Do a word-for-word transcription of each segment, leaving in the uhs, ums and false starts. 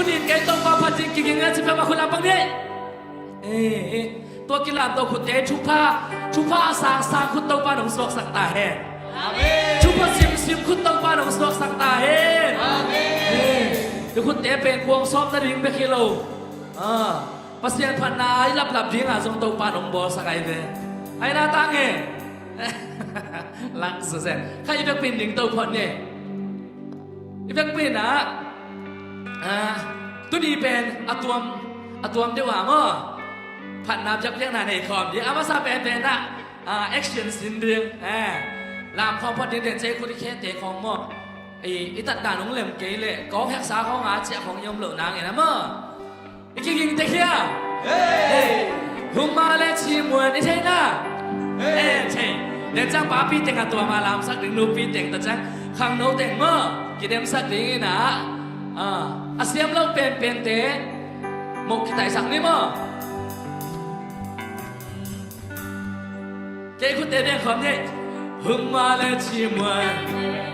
Nin kei Topa phat ding kiging a ci peuhmah khut lam pang ni. Eh, eh. Tua kilamto khutte thupha, thupha a sangsang khut Topa nong suaksak ta hen. Amen. Thupha simsim khut Topa nong suaksak ta hen. Amen. Eh, tua khutte pen kuang sawp nading bek hi lo. Ah, Pasian phatna a i laplap dingah zong Topa nong bawlsak ahi ve. Ai na tang e. Lak sese. Kha i bekpin ding to phot ni. I bekpin ah, ah, tuni pen a tuam, a tuam deuh ah maw. Phatna biakpiakna nei khawm ding. A masa penpen ah, ah, action sin ding. Eh, lam khawm phot ding den cei khut i khete khawm maw. I, i tatdan hong lem kei leh kawng heksa khawng a ciah khawng i om loh nangin a maw. I kiging tek hia? Hey! Humma le cimuan i theihna? Hey! Eh, thei. Den ciang papi teng a tuam a lamsak ding, nupi teng ta ciang khangno teng maw kidemsak ding in ah, ah, a siam lo penpente moh kitaihsak ni maw. Kei khutte beng khawm ni. Humma le cimuan,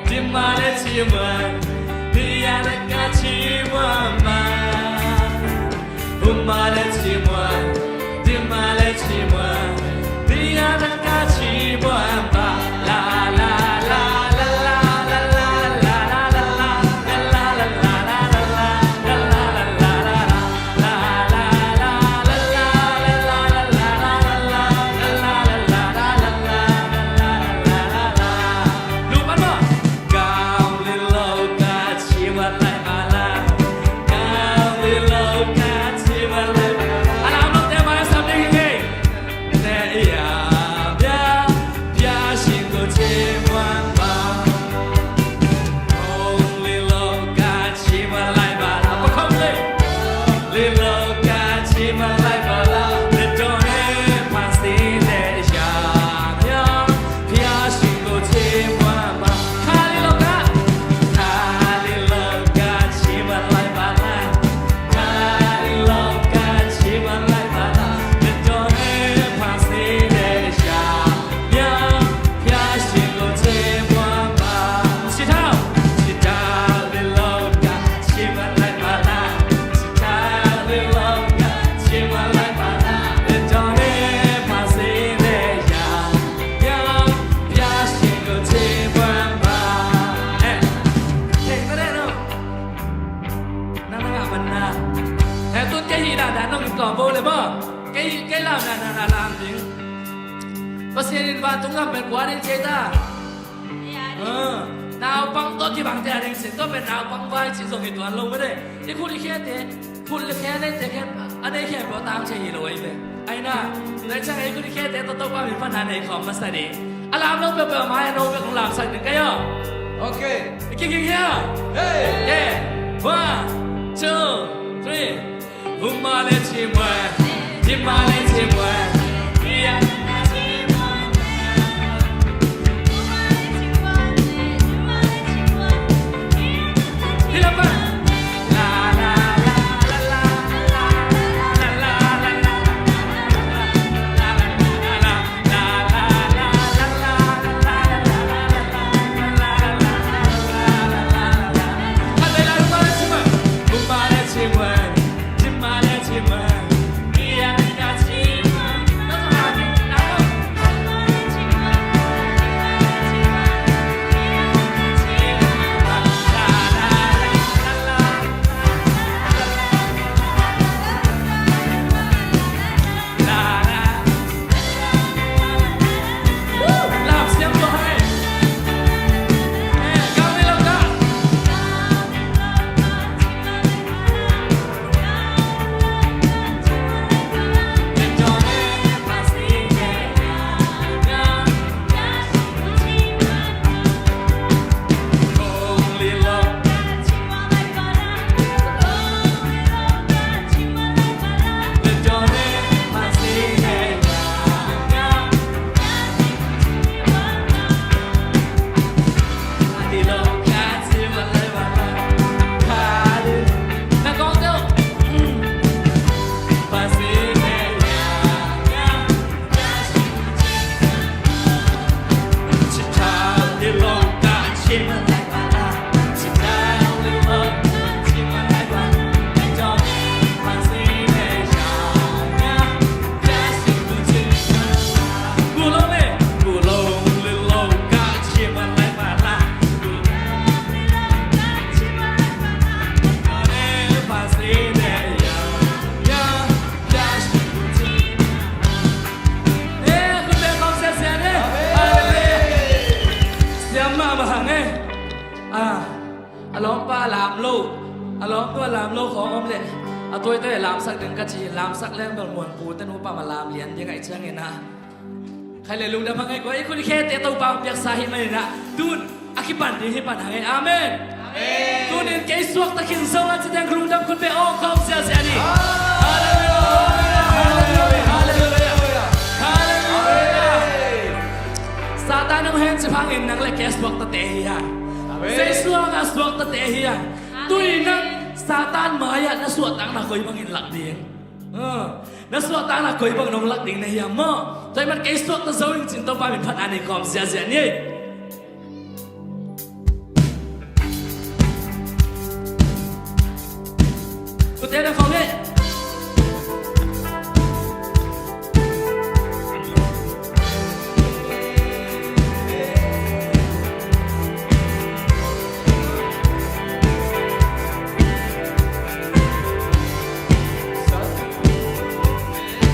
dimma le cimuan, diya le ka cimuan ma. Humma le cimuan, dimma le cimuan, diya le ka cimuan ma. La la la la la la la la la la. Nang nang a man na. Eh, tun kei hih dan dan nong in kawm bo le maw. Kei, kei lam dan dan a lam ding. Pasian in vantung gam pen kua ding kei ta. Ah, naupang tawh kibangte a ding sin, tua pen naupang vai cih zong hi tuan lo mede. I khut i khete, khut le khe neite khen, a nei khen peuh tang thei hi lo ahi ve. Ai na, nai ciang ei khut i khete tawh Topa min phatna nei khawm masa ding. A lam lo peuhpeuh mai a no peuh kong lamsak ding ka hi aw. Okay. I kiging hia? Hey! Yeah. One, two, three. Humma le cimuan, dimma le cimuan, diya. Hi lam pan. Lam lo, a lawm tua lam lo khawng om leh a tuaituai lamsak ding ka ci hi. Lamsak leng bel muanpute nupa ma lam lian ding ahih ciangin ah, khai le lungdam hang ei. Kua i khut i khete Topa hong piaksa ahih manin ah, tun a kipan ding hi pan hang ei. Amen. Amen. Tunin kei suakta khin zong a ci teng lungdam khut beng awng khawm ziahziah ni. Halleluiah, halleluiah, halleluiah, halleluiah. Satan hong hen cip hangin nang le kei suaktate hi hang. Amen. Jesu hangah suaktate hi hang. Tui nang Satan mai-ah na suahtakna koi bangin lak ding? Ah, na suahtakna koi bang nong lak ding na hiam maw? Tua ahih man kei suakta zo ing cin Topa min phatna nei khawm ziahziah ni. Kute na khawm ni.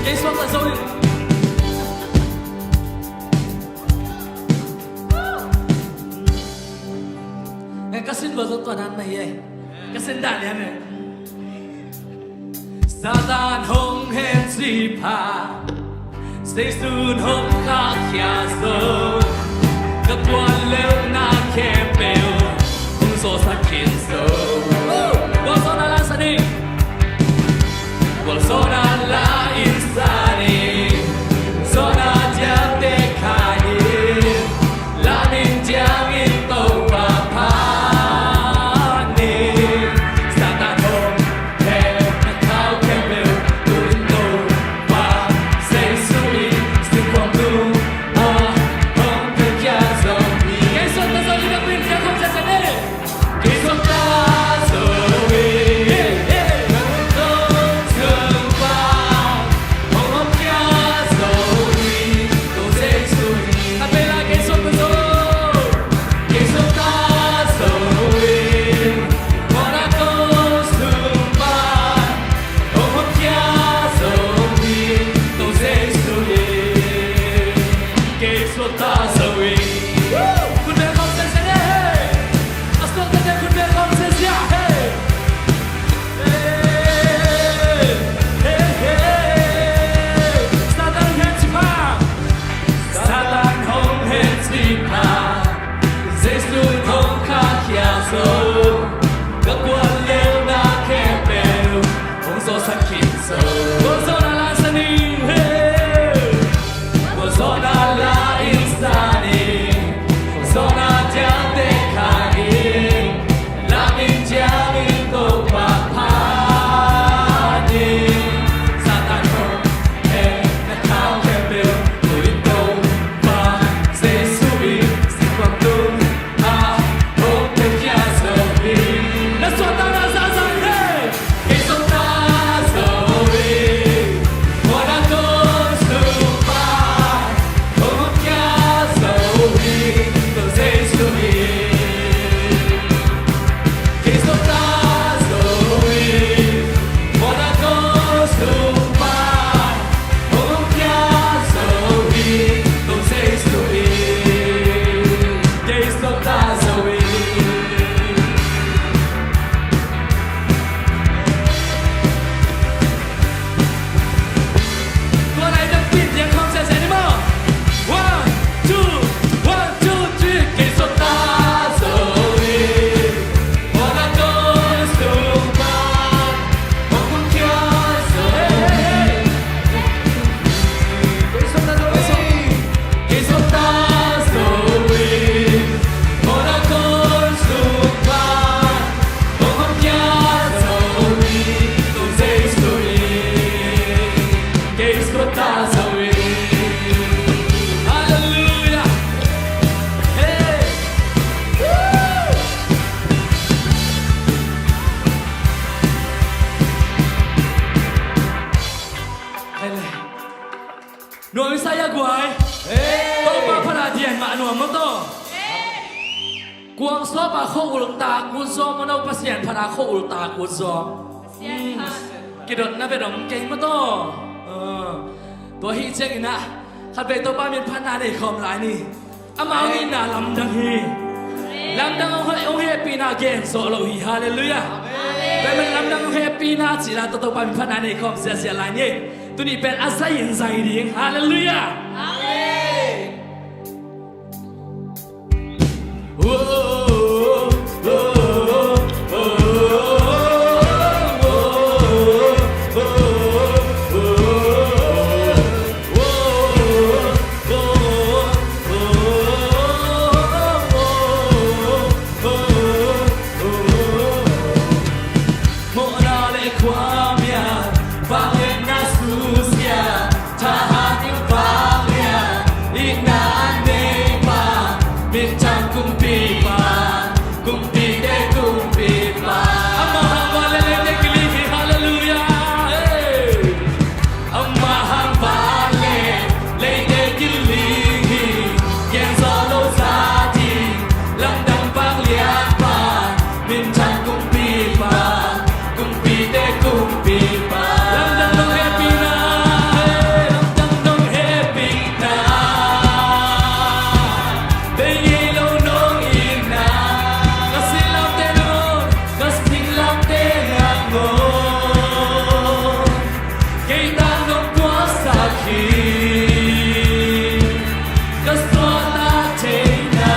Kei suakta zo ing. Ka sin bawlzo tua dan mah hi ei. Ka sin dan hi ei. Satan hong hen cip hang, Jesu hong khahkhia zo. Ka tuan lelna khempeuh hong zawhsak khin zo. Bawlzo na la in sa ni. Bawlzo na la in sa ni. Zawhna diakte kha in, lamin diangin Topa phat ni. Satan hong hen na khau khempeuh, tu-in Topa Jesu in singkhuam tungah hong piakhia zo hi. Kei suakta zo ing, na pin khia khawm sese ni. Kei suakta zo ing, na khut tungah hong hawmkhia zo hi, Topa Jesu hi. A pela kei suakta zo. Kei suakta zo ing, mawhna kong sung pan hong hawmkhia zo hi, Topa Jesu hi. Kei suakta zo ing. Khut beng khawm sese ni. A suaktate khut beng khawm sese a, hey. Hey, hey, hey. Satan hong hen cip hang, Satan hong hen cip hang, Jesu hong khahkhia zo. Ka kuan lelna khempeuh hong zawhsak khin zo. Bawlzo na la in sa ni, hey. Bawlzo na la in sa ni. Zawhna diakte kha in, lamin diangin Topa phat ni. Satan hong hen na khau khempeuh, tu-in Topa Jesu in singkhuam tungah hong piakhia zo hi. Na suahtakna zahzah hi. Kei suakta zo ing, mawhna kong sung pan hong hawmkhia zo hi, Topa Jesu hi. Kei suakta zo ing, mawhna kong sung pan hong hawmkhia zo hi, Topa Jesu hi. Kei suakta zo ing. Tua nai dang pin diang khawm sese ni maw. One, two, one, two, three. Kei suakta zo ing. Mawhna kong sung pan hong hawmkhia zo hi. Hey, hey, hey. Kei suakta zo ing. Kei suakta zo ing. Mawhna kong sung pan hong hawmkhia zo hi, Topa Jesu hi. Kei suakta zo ing. Halleluiah. Hey. Woo. Hey le. Nuam i sa hia guai. Hey. Topa phat a dian mah nuam maw taw. Hey. Kuang suapa khua-ul tak ut zaw maw, no Pasian phat a khua-ul tak ut zaw. Pasian phat. Kidotna bek om kei maw taw. Ah. Tua ahih ciangin ah, khatvei Topa min phatna nei khawm lai ni. Amau itna lamdang hi. Lamdang hong hehpihna gen zawh lo hi. Halleluiah. Amen. Tua ahih manin lamdang hong hehpihna cih la tawh Topa min phatna nei khawm ziahziah lai ni. Tuni pen a zai in zai ding. Halleluiah. Amen. Mawhna le khuamial, vangliatna susia, thahat in vangliat, itna a neipa, minthang kumpipa, kumpite kumpipa. Amah hang vangliat leite kiling hi, halleluiah. Hey! Amah hang vangliat leite kiling hi, gen zawh lo zah ding, lamdang vangliatpa, minthang kumpipa, kumpite kumpipa. Lamdang nong hehpihna, hey, lamdang nong hehpihna. Bei ngei lo nong itna, ka singlamteh nangawn, ka singlamteh nangawn. Kei tang nong puaksak hi, ka suahtak theihna,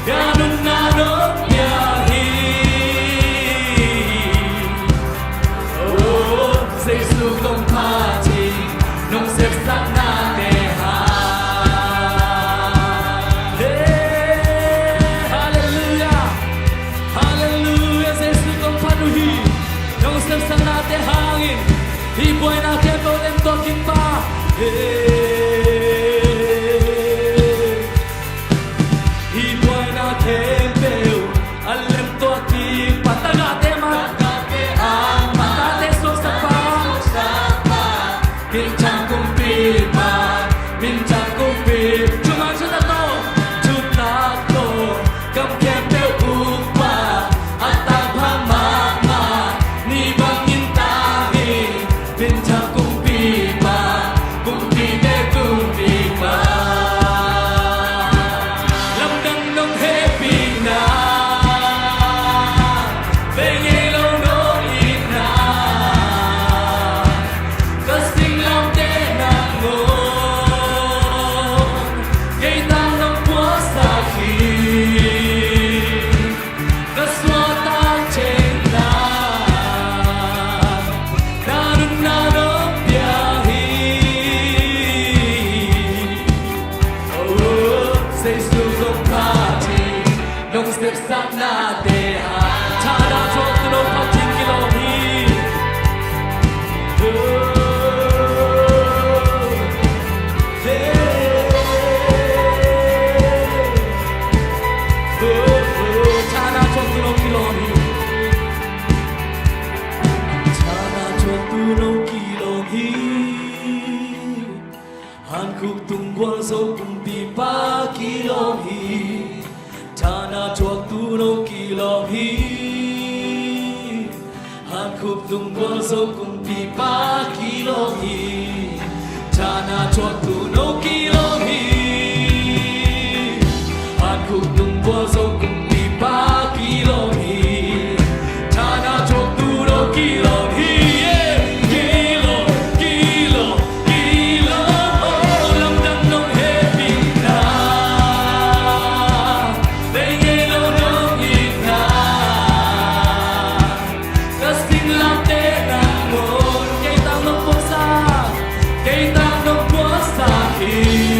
ka nunna nong pia hi. Oh, Jesu kong phat hi, nong sepsaknate hang. Hey, halleluiah. Halleluiah, Jesu kong phat uh hi. Nong sepsaknate hangin hih buaina khempeuh lemtuah kik pa. Hey. Hih buaina khempeuh a lemtuah kik pa. Tagahte mah, tagahte suaksak pa, minthang kumpipa, minthang kumpi. Thuman thutak tawh, thutak tawh, kam khempeuh ukpa, a tangphang mahmah, ni bangin tang hi, minthang kumpipa, kumpite kumpipa. Lamdang nong hehpihna, bei ngei lo nong itna, ka singlamteh nangawn, kei tang nong puaksak hi. Ka suahtak theihna, ka nunna nong pia hi. Oh, Jesu kong phat hi, nong sepsaknate hang. Thana thuaktu no phat ding kilawm hi. Oh, hey. Thana thuaktu no kilawm hi. Thana thuaktu no kilawm hi. Hankhuk tung gualzo kumpipa kilawm hi. Thana thuaktu no kilawm hi. Hankhuk tung gualzo kumpipa kilawm hi. Thana thuaktu no kilawm hi. Hankhuk tung gualzo kumpipa kilawm hi. Thana thuaktu no kilawm hi. Kilawm, kilawm, kilawm. Oh, lamdang nong hehpihna, bei ngei lo nong itna, ka singlamteh nangawn, kei tang nong puaksak, kei tang nong puaksak hi.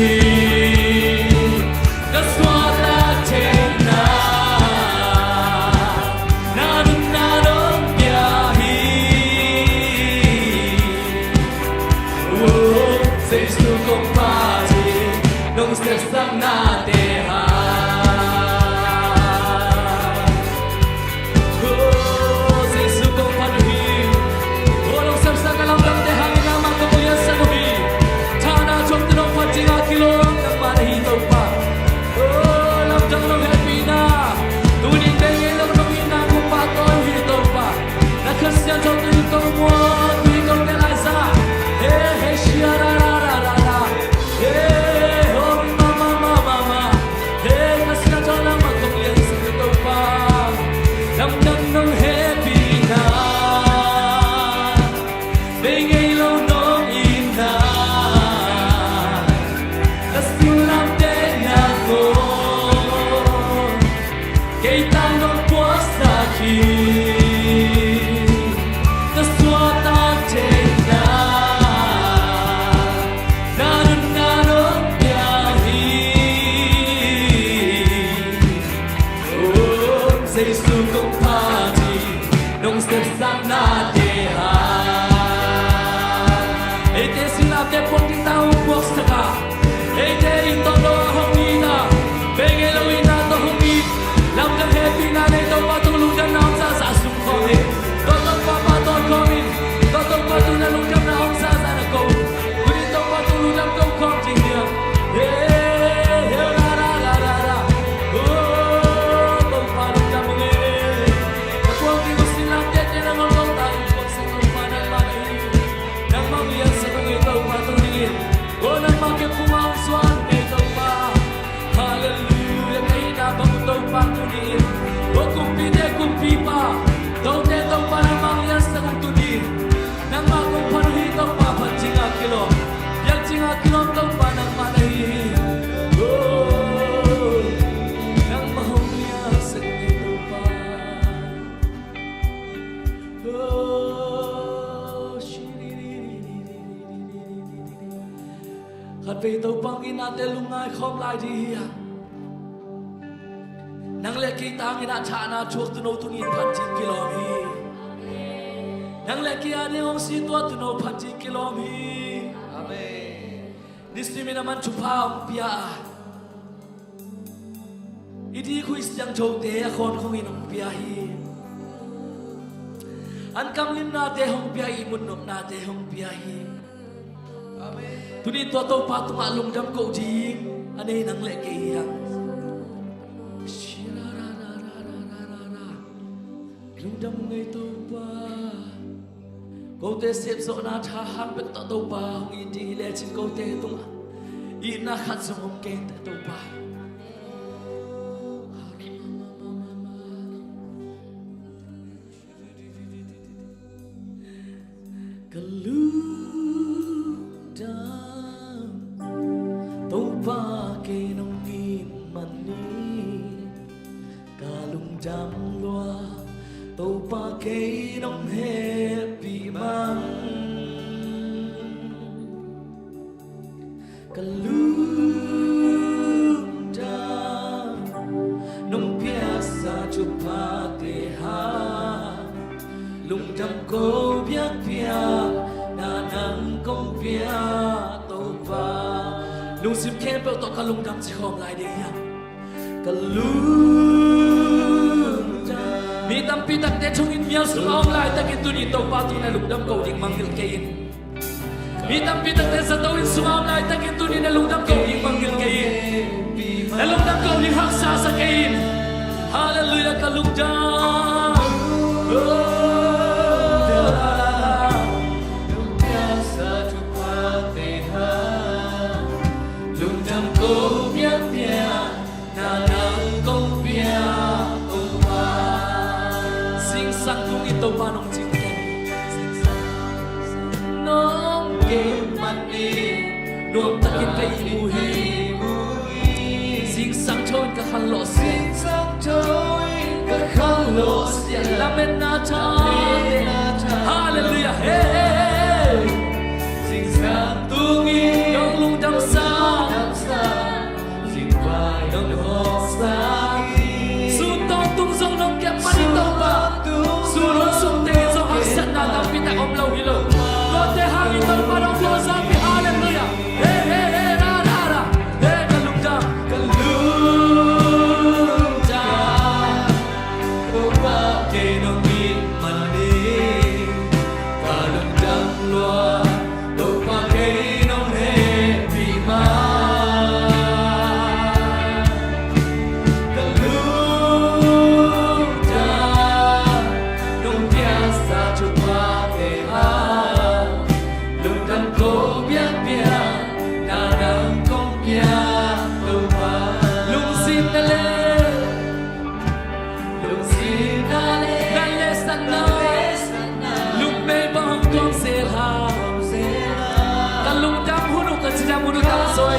Lamdang nong hehpihna, bei ngei lo nong itna, ka sunglamteh na ko, kei tang nong puaksak hi. Ka suahtak theihna, na nunna nong pia hi. Oh, Jesu kong phat hi, nong sepsaknate hang. Eite singlamteh puak ding tang hong puaksak a, eite i tawh lo a hong it a, bei ngei lo itna tawh hong it, lamdang hehpihna nei Topa tung lungdamna hong zahzah sung khawm hi. Tua Topa pahtawi khawm in, tua Topa tung na lungdamna hong zahzah na ko. Tuni Topa tung lungdam ko khawm ding hi a. He, he, ra, ra, ra, ra, ra. Oh, Topa lungdam hong ei. Ka puak ding uh singlamteh te nang hong lo ta in, puaksak Topa nangmah na hi. Nangmah hong liansak hong ei Topa tuni in. Oh, nangmah kep khum ah hong suan ei Topa. Halleluiah, ka itna bang uh Topa tuni in. Oh, kumpite kumpipa, tote Topa nangmah hong liansak hong tuni. Nangmah kong phat uh hi Topa, phat ding a kilawm, biak ding a kilawm Topa nangmah na hi hi. Oh, nangmah hong liansak hong ei Topa. Oh, khatvei Topa hong itnate lungngai khawm lai ding hi a. Nang le kei tangin a thahna thuak tuuno tuni in phat ding kilawm hi. Nang le kei a ding hong si tuah tuuno phat ding kilawm hi. Amen. Nisimin a man thupha hong pia a, i dik uh i siangthote a khawnkhong in hong pia hi. An kamlimnate hong pia hi, i mutnopnate hong pia hi. Amen. Tuni tua Topa tungah lungdam ko ding a nei nang le kei hi hang. Lungdam ngei Topa. Kote sepzawhna tha hang bek tawh Topa hong it ding hi lecin kote tungah itna khat zong hong keng teh Topa. Ka lungdam, Topa kei nong it man hi. Ka lungdam lua, Topa kei nong hehpih man. Ka lungdam, nong piaksa thuphate hang. Lungdam ko biakpiakna nang kong piak Topa. Lungsim khempeuh tawh ka lungdam ci khawm lai ding hiam? Ka lungdam. Mi tampi takte thonginn mial sungah om laitakin tuni Topa tungah lungdam ko ding mangngilh kei in. Mi tampi takte zato inn sungah om laitakin tuni na lungdam ko ding mangngilh kei in. Na lungdam ko ding haksa sa kei in. Halleluiah, ka lungdam. Oh. Lungdam ko biakpiak na nang kong piak Topa. Zingsang tungin Topa nong cingteng. Nong kep man hi. Nuamtakin ka ihmu hi. Zingsang tho in ka khanlawh sia. Zingsang tho in ka khanlawh sia. Lametna tha. Halleluiah. Hey, hey, hey. Zingsang tungin nong lungdamsak. Sun tawntung zong nong kep man hi Topa. Sun hong sung teng zong haksatna tampi tak om lo hi lo. Tuate hangin Topa nong tawlzak hi. Halleluiah. He, he, he, ra, ra, ra. He, ka lungdam, ka lungdam. Topa kei nong it man hi. Ka lungdam lua. Topa kei nong hehpih man. Ka lungdam, nong piaksa thuphate hang. Lungdam ko biakpiak na nang kong piak Topa. Lungsim na le, lungsim na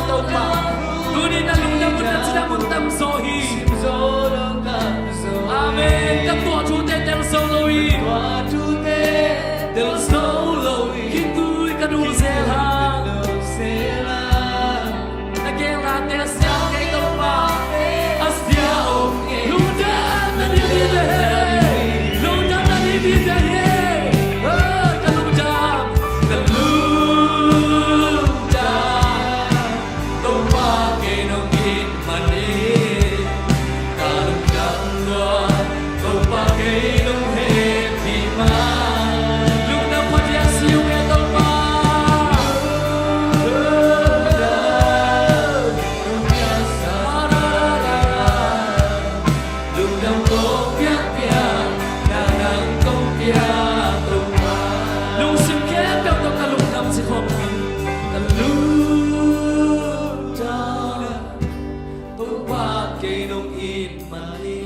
Topa, tuni na lungdam un, na cidam un tam zaw hi. Amen. Ka tuah thute tel zo lo hi. Tel zo lo hi. Khitui ka dul zel hang. Na gengnate a sia kei Topa. A sia om ngei. Lungdam na ding hi te hi. Lungdam na ding hi te hi. Oh, ka lungdam. Ka lungdam. Topa kei nong it man hi. Ka lungdam lua. Topa kei nong hehpih man. Lungdam pha diak si ung e Topa. Lungdam. Lungdam. Lungdam kong piakpiak, na nang kong piak Topa. Lungsim khempeuh tawh ka lungdam ci khawm ing. Ka lungdam, Topa kei nong it man hi.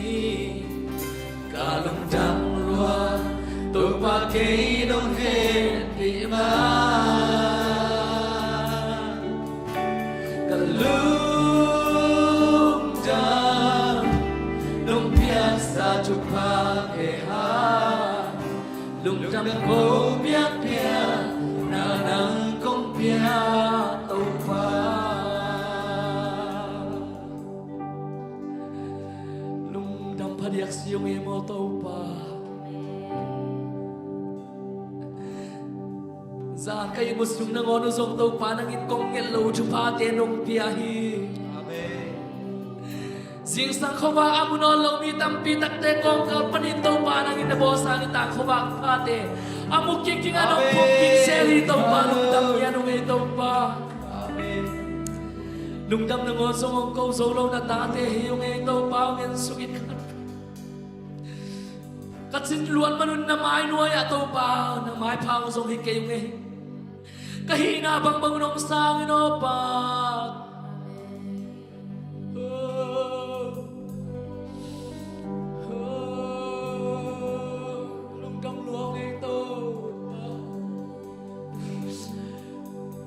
Ka lungdam lua, Topa kei nong hehpih man. Ka lungdam, nong piaksa thupha kei ha. Lungdam kong piakpiak, na nang kong piak Topa. Lungdam pha diak si ung e maw Topa. Zan ka ihmut sung nangawn uh zong Topa nang in kong nget lo thuphate nong pia hi. Amen. Zingsang khuavak a mu nawn lo mi tampi takte kawngkal panin Topa nang in na bawlsa nitak khuavak phate a mu kikking a nong phawk kik sel hi Topa. Amen. Lungdam ngiat ung e Topa. Amen. Lungdam nangawn zong hong ko zo lo na tate hi ung e Topa, hong en suk in khat. Ka cin luat manun na mai nuai ah Topa, na maipha hong zong hi kei ung e. Ka hihna bangbang un hong sang in aw Pa. Lungdam lua ung e Topa.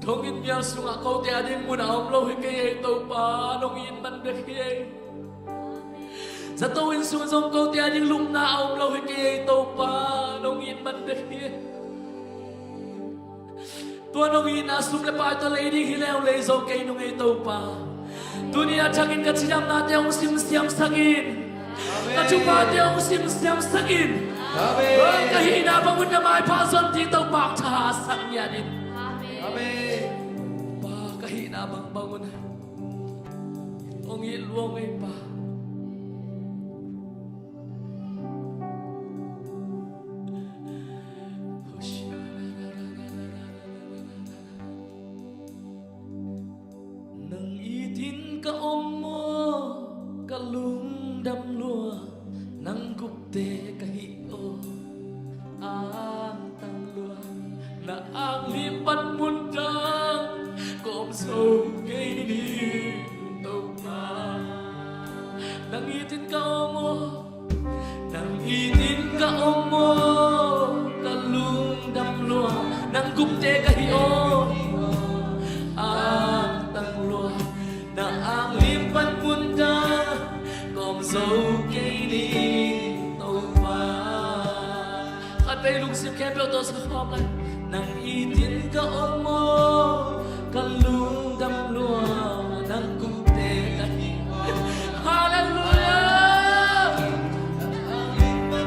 Thonginn mial sungah kote a ding mun a om lo hi kei ei Topa, nong it man bek hi ei. Zato inn sung zong kote a ding lupna a om lo hi kei ei Topa, nong it man bek hi ei. Tua nong itna sum le pai tawh lei ding hi leuleu zo kei nung ei Topa. Tuni a thakin ka cidamnate hong simsiamsak in. Amen. Ka thuphate hong simsiamsak in. Amen. Ka hihna bangun na maipha zon ding Topa hong thahatsak ngiat in. Amen. Pa, ka hihna bangbangun hong it lua ung ei Pa. Nang itin ka om maw, ka lungdam lua, nang gupte ka hi aw, angtang lua. Na anglim pan mundang ka om zo kei ni Topa. Nang itin ka om aw, nang itin ka om aw, ka lungdam lua, nang gupte ka hi aw, angtang lua. Na anglim pan mundang ka om zo kei ni Topa. Khatvei lungsim khempeuh tawh sa khawm lai. Nang itin ka om aw, ka lungdam lua, nang gupte ka hi. Halleluiah. Halleluiah.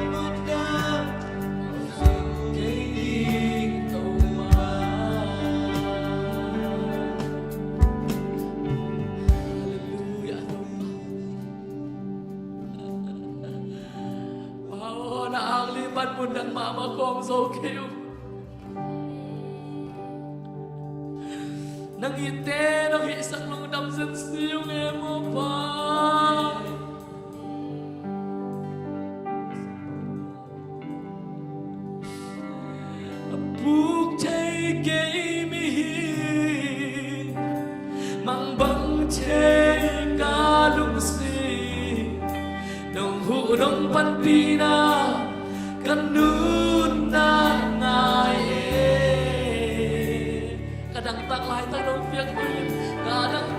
Pa aw, na anglim pan mundang mahmah ka om zo kei ung. Nang itte nong hihsak lungdam zen si ung e maw Pa. A puk thei kei mihing, mangbang thei ka lungsim, nong huh nong panpihna ka nunna ngai e. Ka dangtak laitak nong piak pah in, ka dang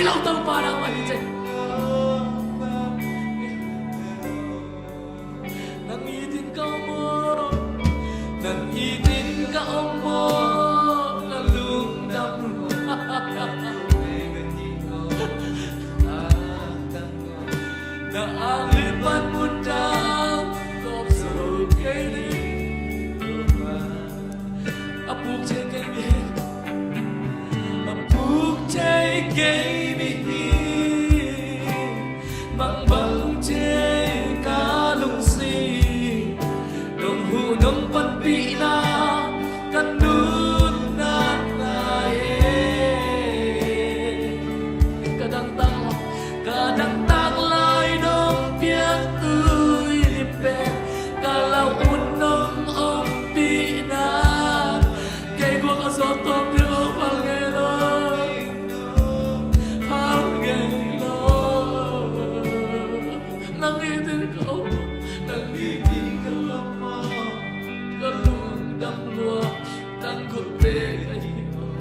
Topa nangmah hi cih. Nang it in ka om maw? Nang it in ka om maw? Ka lungdam lua. Na anglih pan mundang kop zo kei ni. A puk thei kei mi hi. A puk thei kei mi hi. Bangbang thei ka lungsim. Nong huh nong panpihna ka nunnak lai e. Ka dangtak lai, ka dangtak lai nong piak tui lim pen ka lauhuhna nong ompihna. Kei guak a zawt tawm ding aw, phal ngei lo. Phal ngei lo. Nang it in ka om, nang it in ka om maw? Ka lungdam lua, nang guh bek ahi maw?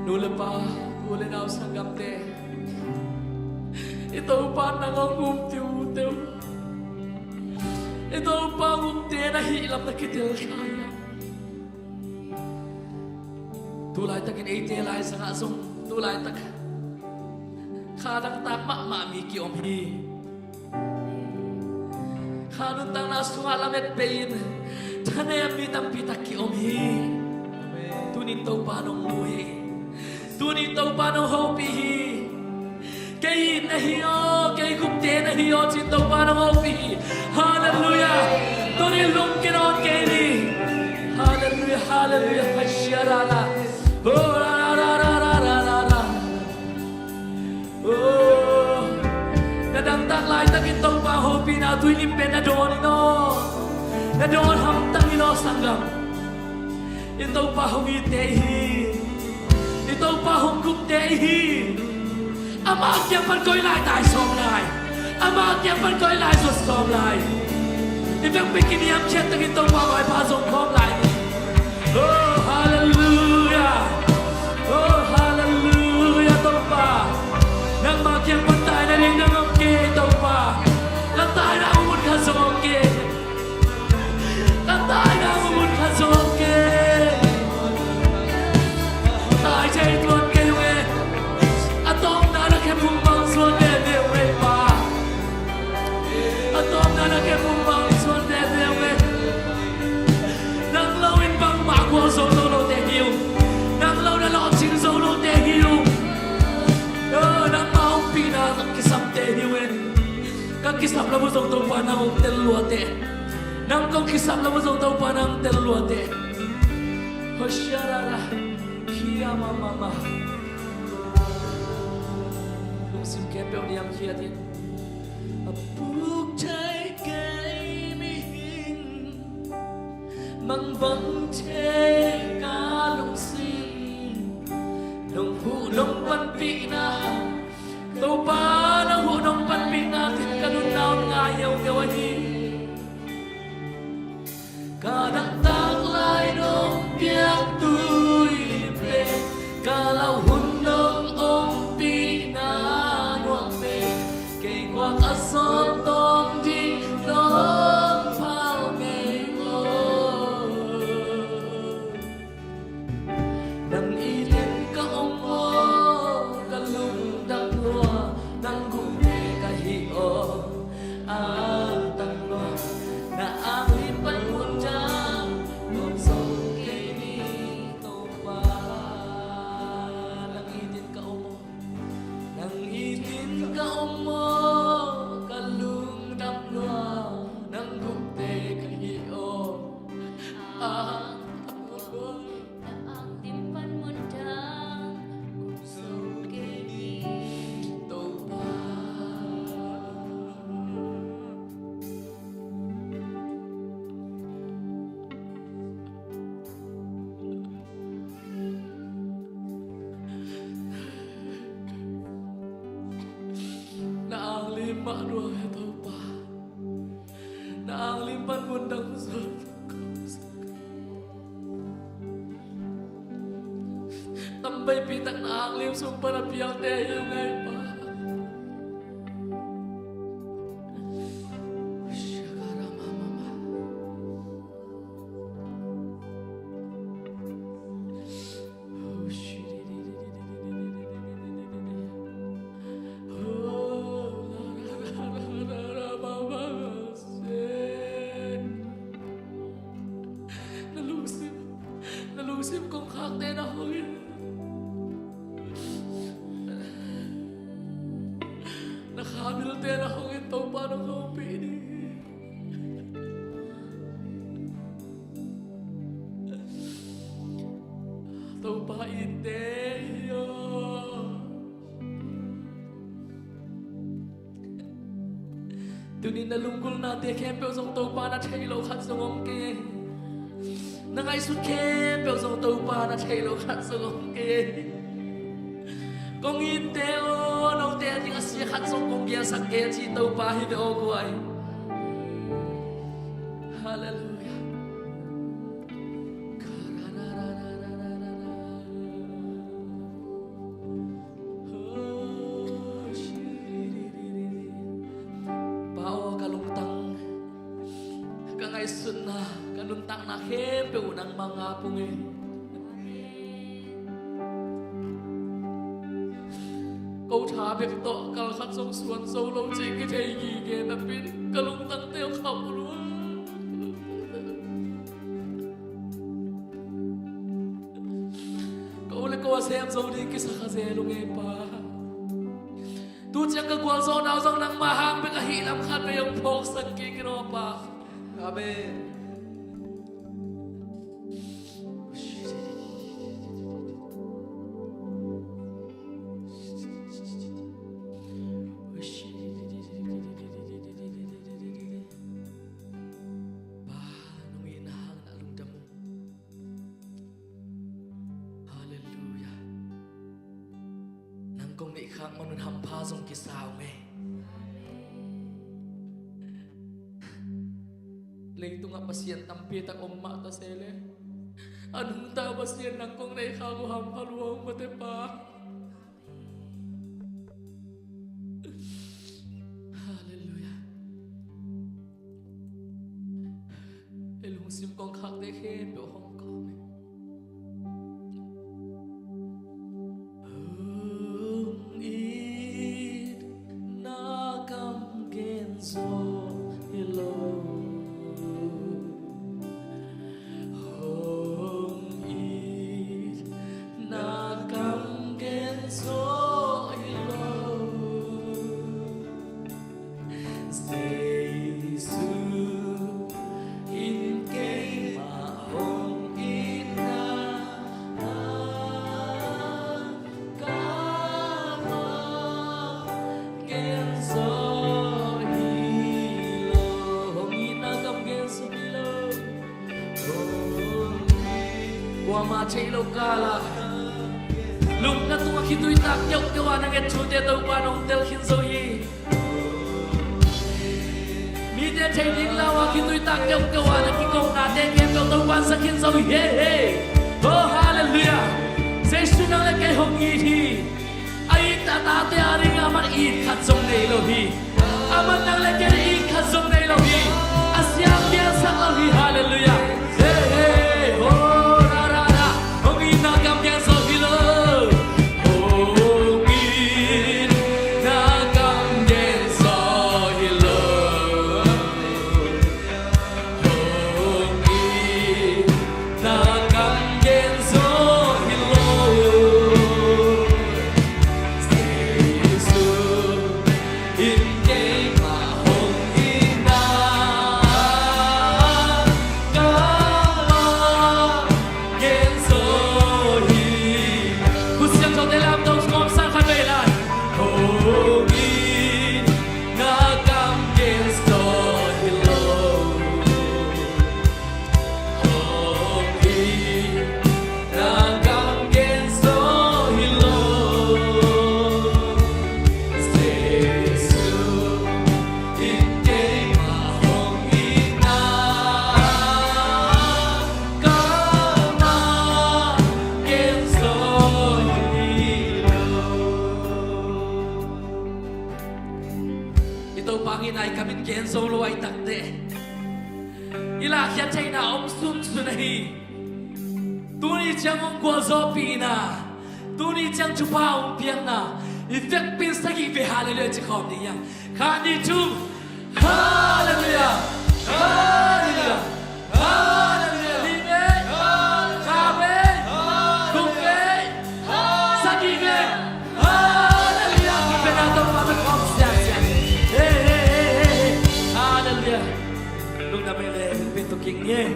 Nu le pa, u le nau, sanggamte, i Topa nang hong um tiuteu. I Topa hong umte na hih lam na kitel kha hi. Tu laitakin eite lai sangah zong tu laitak kha dangtak mahmah mi kiom hi. Kha nuntakna sungah lamet bei-in thanem mi tampi tak kiom hi. Tunin Topa nong mu hi. Tunin Topa nong hopih hi. Kei it na hi aw, kei gupte na hi aw, ci-in Topa nong hopih hi. Halleluiah. Tuni lungkia nawn kei ni. Halleluiah, halleluiah. Hashia la la. Oh, la la la. Oh, na dangtak laitakin Topa hopihna tui lim pen na dawn in aw. Na dawn hamtang in aw, sanggam. I Topa hong itte i hi. I Topa hong gupte i hi. Ama kiang pan koi lai tai sawm lai. Ama kiang pan koi lai zuat sawm lai. I vekpi kiniamkhiat takin Topa maipha zong khawm lai ni. Oh, halleluiah. Oh, halleluiah, Topa. Nangma kiang pan taina ding nang om kei, Topa. Ka taina a ut kha zong om kei. Ka taina a ut kha zong om kei. Tai thei tuan kei ung e. A tawpna na khephung bang suan veve ung e, Pa. A tawpna na khephung bang suan veve ung e. Nang lo in bangmah gual zo lo lote hi ung. Nang lo na lawhcing zo lote hi ung. Nangma ompihna ka kisamte hi ung e. Ka kisap lam uh zong Topa nang hong tel lua teh. Nang kong kisap lam uh zong Topa nang hong tel lua teh. Hoshiarara. Kia mama. Lungsim khempeuh niamkhiat in. A puk thei kei mihing, mangbang thei ka lungsim. Nong huh nong panpihna, Topa nong huh nong panpihna, tin ka nunna om ngai hiauhiau ahi. Ka dangtak lai nong piak tui pen, ka lauhuhna nong ompihna nuam pen, kei guak a zawt tawm ding nong phal ngei lo. Nang it in ka om aw, ka lungdam lua, nang gupte ka hi aw. Angtang lua, na ang hi pan mundang kop zo kei ni, Topa. Mah lua he Topa. Na anglim pan mundang zon. Tamveipi tak na anglim sung pan a pialte hi ung ei Pa. Na lungsim, na lungsim kongkhakte na hong in, na khabilte na hong in, Topa nong hopih ding. Topa itte hi aw. Tunin na lunggulhnate khempeuh zong Topa na theih loh khat zong om kei. Na ngaihsut khempeuh zong Topa na theih loh khat zong om kei. Kong itte aw, note a ding a sia khat zong kong gelsak kei a ci Topa hi ve aw guai. Halleluiah. Pa aw, ka lungtang, ka ngaihsutna, ka nuntakna khempeuh uh nangma ngap ung ei. Ko tha bek tawh kal khat zong suan zo lo cih kithei gige napi in ka lungtangte uh khauh lua. Ko le ko a sem zo ding kisa kha zel ung ei Pa. Tu ciang ka gualzawhna uh zong nangma hang bek ahi lam khat vei hong phawksak kik in aw Pa. Amen. Pa, nong itna hangin a lungdam ung. Halleluiah. Nang kong neihkhak man un hampha zong kisa ung ei. Leitungah pasian tampi tak om mah ta se le, a nungta Pasian nang kong neihkhak uh hampha lua ung mate Pa. Halleluiah. Ei lungsim kongkhakte khempeuh hong kawm ei. Hong itna kam gen zaw hi lo. Hong itna kam gen zaw hi lo. Jesu in keimah hong itna kam gen zaw hi lo. Hong itna kam gen zaw hi lo. Kuamah theih loh kala lupna tungah khitui tak keuhkeuh ah na nget thute Topa in hong tel khin zo hi. Mite theih ding lau a khitui tak keuhkeuh ah na kikopnate khempeuh Topa in za khin zo hi. He, he. Oh, halleluiah. Jesu nang le kei hong it hi. A it a tate a ding a man it khat zong nei lo hi. A man nang le kei it khat zong nei lo hi. A siam piansak lo hi. Halleluiah. He, he. Oh, ra, ra, ra. Hong itna kam gen zaw hi lo. Hong itna kam gen zaw hi lo. Hong itna kam gen zaw hi lo. Jesu in keimah hong itna kam Ai, ka min gen zo lo ai tak teh, i lahkhiat theihna om sunsun ahi. Tuni ciang hong gualzawhpihna, tuni ciang thupha hong piakna i vekpi in sagih vei Halleluiah ci khawm ding hi hang. Khat, nih, thum. Halleluiah! Halleluiah! Halleluiah! Li vei, nga vei, thum vei, sagih vei. Halleluiah! Ka pen a Topa ta khawm siasia. Hey, hey, hey, hey, hey. Halleluiah! Lungdam ei le, pen tuk king ni ei.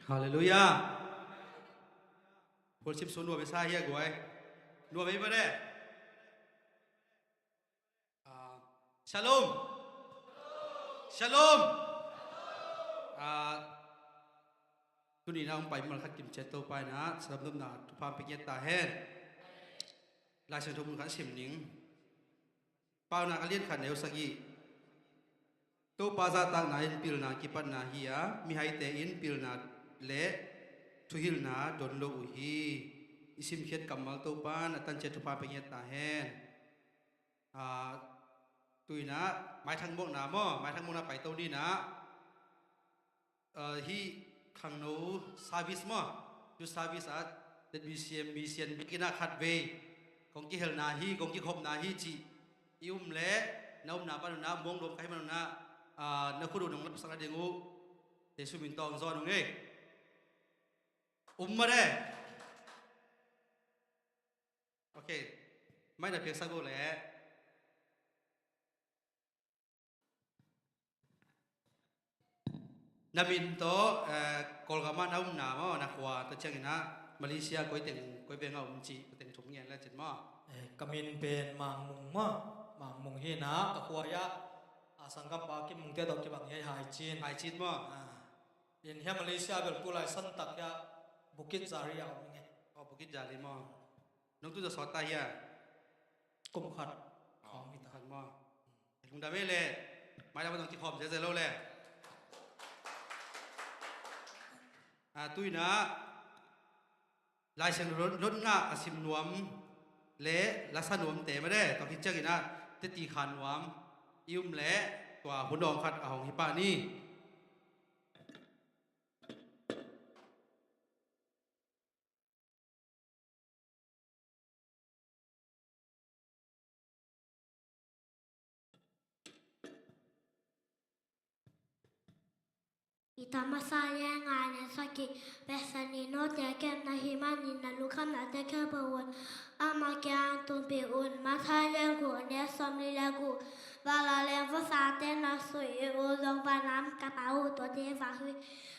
Halleluiah. Worship sung nuam ei sa hi a guai. Nuam ei mah de. Ah, shalom. Shalom. Ah, tuni in ah hong pai mal khat kim ciat Topa in ah, salam dopna thupha hong pia ngiat ta hen. Lai Siangtho mun khat sim ning. Paunak a lian khat neu sagih. Topa zahtakna in pilna kipatna hi a, mihaite in pilna le thuhilhna don lo uh hi. I simkhiat kammal Topa in a tanciat thupha pia ngiat ta hen. Ah, tu in ah, maithang muakna maw, maithang muakna paito ni in ah, ah, hih khangno service maw, youth service ah, Z B C M mission biakinn ah khatvei kong kihelna hi, kong kikhopna hi cih i um leh, na umna pan un ah, muang nuam ka hih man un ah, ah, na khut uh nong lapsak nading uh Jesu min tawh hong zawn ung ei. Um mah de. Ok. Mai na piaksak uh leh. Na min tawh, eh, Kawlgam ah na umna maw, na khua tawh ciangin ah, Malaysia koi teng, koi veng ah um cih, teng thum ngen le cin maw? Eh, ka min pen Mang Mung maw, Mang Mung hi in ah, ka khua ah, a sanggampa Kim Mung te tawh kibang hi a, Haicin. Haicin maw? Ah. In hiah Malaysia bel tulai santak hiah Bukit Jalil ah om ing e. Oh, Bukit Jalil maw? Nong tu za sawt ta hiah? Kum khat. Oh, kum khat maw? Lungdam ei le. Mai lam nong kikhawm zia zia lo le. Ah, tu in ah Lai Siangtho lotna a sim nuam le lasa nuamte mah de, tua khit ciangin ah teti kha nuam i um leh tua hun awng khat a hong hi pah ni. Peter Masa lian nga neu sagih. Bethany note a kepna hih manin na lungkhamnate khempeuh un amah kiang tungpih un. Matthai lian guk neu sawmli le guk. Vanlang leh vansate na sui un, zong vanlam ka Pa uh tuate vang hi.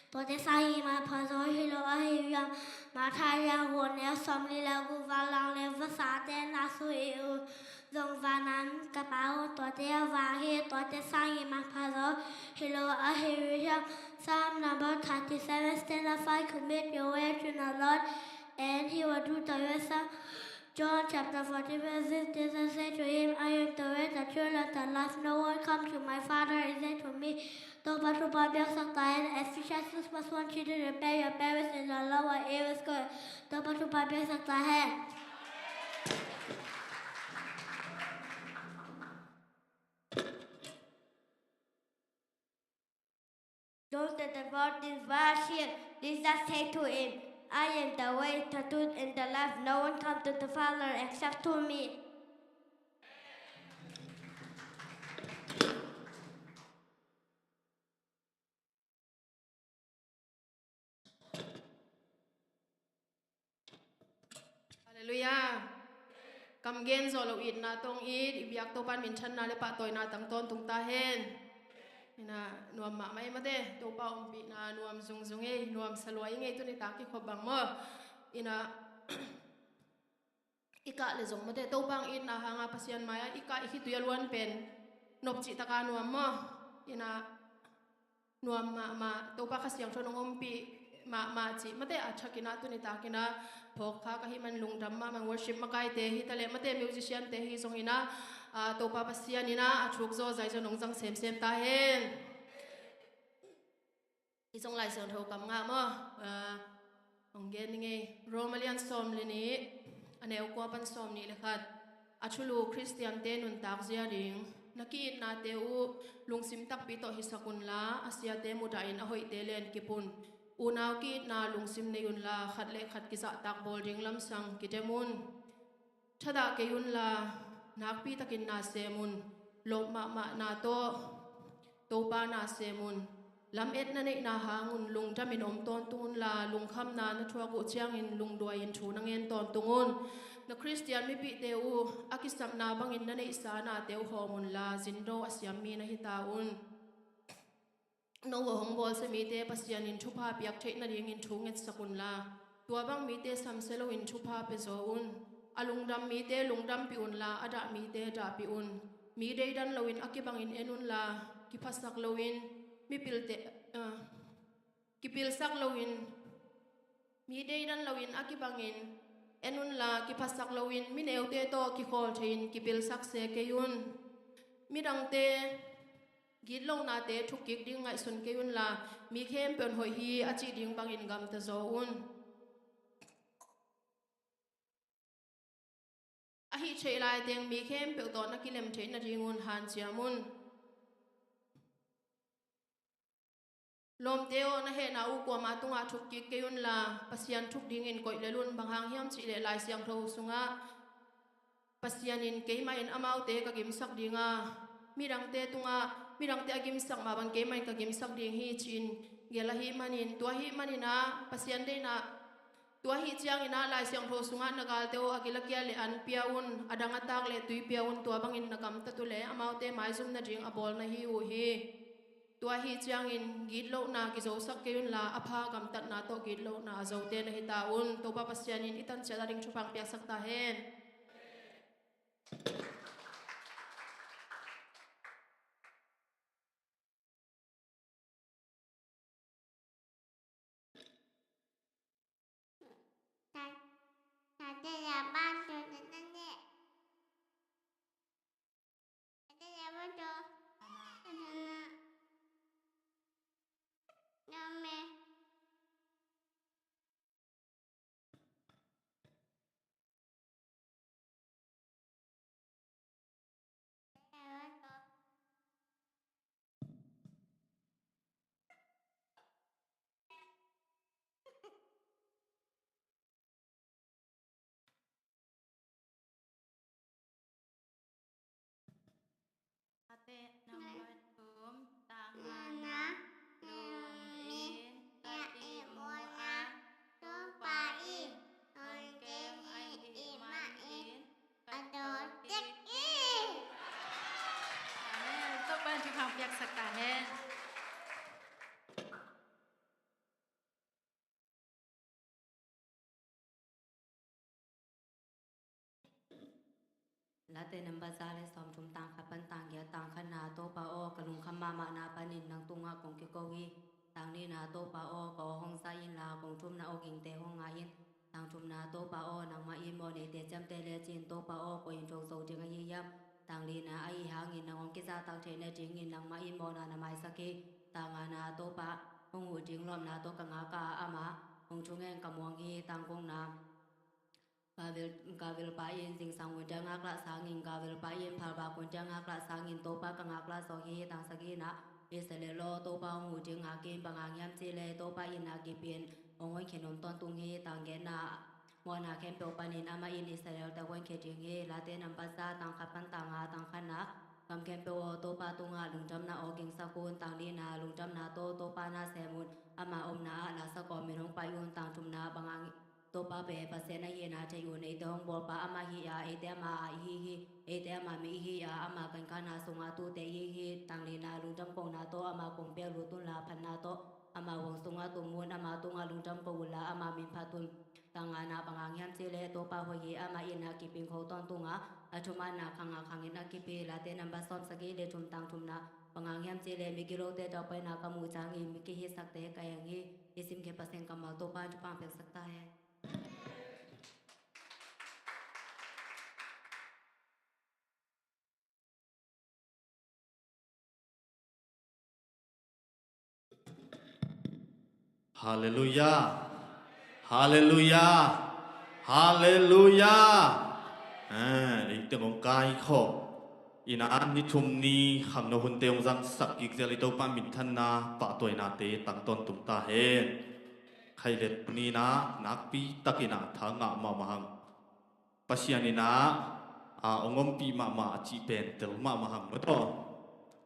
Tuate sangin manpha zaw hi lo ahi hiam? Matthai lian guk neu sawmli le guk. Vanlang leh vansate na sui un, zong vanlam ka Pa uh tuate vang hi. Tuate sangin manpha zaw hi lo ahi hiam? Psalm number thirty-seven, stanza five, commit your way to the Lord, and He will do the rest. John chapter fourteen, verse fifteen, Jesus said to him, "I am the way, the truth, and the life. No one comes to my Father except through me." Topa thupha piaksak ta hen. Ephesians six verse one, children, obey your parents in the Lord, for it is good. Topa thupha piaksak ta hen. John chapter fourteen, verse six, Jesus said to him, "I am the way, the truth, and the life. No one comes to the Father except through me." Halleluiah. Kam gen zawh loh itna tawh it, i biak Topa in minthanna le pahtawina tang tawntung ta hen. Ina, nuam mahmah ei mate, Topa ompihna nuam zungzung ei, nuam sa lua ing ei, tuni tak kikhop bang maw. Ina, i kah le zong mate, Topa hong itna hanga Pasian mai-ah i kah i khitui a luan pen nop cih taka nuam maw? Ina nuam mahmah, Topa Kha Siangtho nong ompih mahmah cih mate a thakin ah tuni takin ah phawk kha ka hih man lungdam mahmah. Worship makaite hi taleh mate musician te hi zongin ah, ah, Topa Pasian in ah a thuk zaw zai zaw nong zang semsem ta hen. Hi zong Lai Siangtho kam ngah maw? Ah, hong gen ning ei. Rom a lian sawm le nih, a neu kua pan sawm nih le khat. A thulu Khristiante nuntak zia ding. Na ki-itnate uh lungsim takpi tawh hisak unla, a siate mudahin a hoihte len kip un. Unau ki-itna lungsim nei unla, khat le khat kizahtak bawl ding lamsang kitem un. Thadah kei unla, nakpi takin na sem un. Lawp mahmah na tawh Topa na sem un. Lamet na neihna hang un lungdamin om tawntung unla, lungkhamna na thuak uh ciangin lungduai in thu na ngen tawntung un. Na Khristian mipihte uh a kisapna bangin na neihsa nate uh hawm unla, zindo a siam mi na hi ta un. No uh a hong bawlsia mite Pasian in thupha piak theih nadingin thu ngetsak unla, tua bang mite samsia loin thupha pia zaw un. A lungdam mite lungdampih unla, a dah mite dahpih un. Mi deidan loin a kibangin en unla, kiphasak loin, mipilte, ah, kipilsak loin, mi deidan loin a kibangin en unla, kiphasak loin, mi neute tawh kikhawl thei-in kipilsak se kei un. Midangte gitlohnate thukkik ding ngaihsun kei unla, mi khempeuh in hoih hi a cih ding bangin gamta zaw un. A hih theih laiteng mi khempeuh tawh na kilem theih nadingun hanciam un. Lawmte aw, na hehna uh kuama tungah thukkik kei unla, Pasian thuk dingin koih lel un. Bang hang hiam cihleh Lai Siangtho sungah Pasian in, "Keimah in amaute ka gimsak dinga, midangte tungah, midangte a gimsak mah bang keimah in ka gimsak ding hi," ci-in gelh ahih manin, tua ahih manin ah Pasian deihna, tua ahih ciangin ah Lai Siangtho sungah na galte aw, a gil a kial leh an pia un, a dang a tak leh tui pia un, tua bangin na gamtat uhleh amaute maizum nading a bawl na hi uh hi. Tua ahih ciangin gitlohna kizosak kei unla, a pha gamtatna tawh gitlohna a zote na hi ta un. Topa Pasian in i tan ciat a ding thupha piaksak ta hen. Mate number thum, tang ngana, num in, ka ihmuna, Topa in hong kem ahih manin ka dawt tek hi. Amen. Topa in thupha piaksak ta hen. Late number za le sawmthum, tang khat pan tang giat. Tang khatna: Topa aw, ka lungkham mahmahna panin nang tungah kong kiko hi. Tang nihna: Topa aw, ka aw hong zak inla, kong thumna awgingte hong ngah in. Tang thumna: Topa aw, nangmah in mawhneite ciamteh lecin, Topa aw, koi in thuak zo ding ahi hiam? Tang lina: Ahi hangin nang hong kizahtak theih nadingin nangmah in mawhna na maisak hi. Tang ngana: Topa hong huh ding lawpna tawh ka ngak a, amah hong thungen ka muang hi. Tang gukna: Gavilpa in zingsang hun dia ngaklah sangin, gavilpa in phalvak hun dia ngaklah sangin, Topa ka ngaklah zaw hi. Tang sagihna: Israel aw, Topa hong huh ding ngak in. Bang hang hiam cihleh Topa in a kipin hong honkhia nuam tawntung hi. Tang giatna: Mawhna khempeuh panin amah in Israel-te hong honkhia ding hi. Late number za, tang khat pan tang nga. Tang khatna: Gam khempeuh aw, Topa tungah lungdamna awgingsak un. Tang lina: Lungdamna tawh Topa na sem un. Ama omna ah lasak kawmin hong pai un. Tang thumna: Bang hang Topa pen Pasian ahihna thei un. Eite hong bawlpa amah hi a, eite ama a ihi hi. Eite ama mi ihi a, ama gankhana sungah tute ihi hi. Tang lina: Lungdam kohna tawh ama kong pia lut unla, phatna tawh ama huang sungah tum un. Ama tungah lungdam ko unla, ama min phat un. Tang ngana: Bang hang hiam cihleh Topa A hoih hi. Amah in a kiping kho tawntung a, a thumanna khang a khang in a kipia Late number sawmsagih le thum tang thumna, bang hang hiam cih leh migilote tawh paina ka muh ciangin mi kihisakte ka hi hi. I simkhe Pasian kammal Topa'n thupha piaksak ta hen. Halleluiah. Halleluiah. Halleluiah. Eh, eite hong kaikhawm. Ina ni thum ni khangno hunte hong zangsak kik zel i Topa minthanna pahtawi nate tang tawntung ta hen. Khaile tuni-in nakpi takin tha ngah mahmah hang. Pasian in a, a, hong ompih mahmah a cih pen tel mahmah hang maw taw.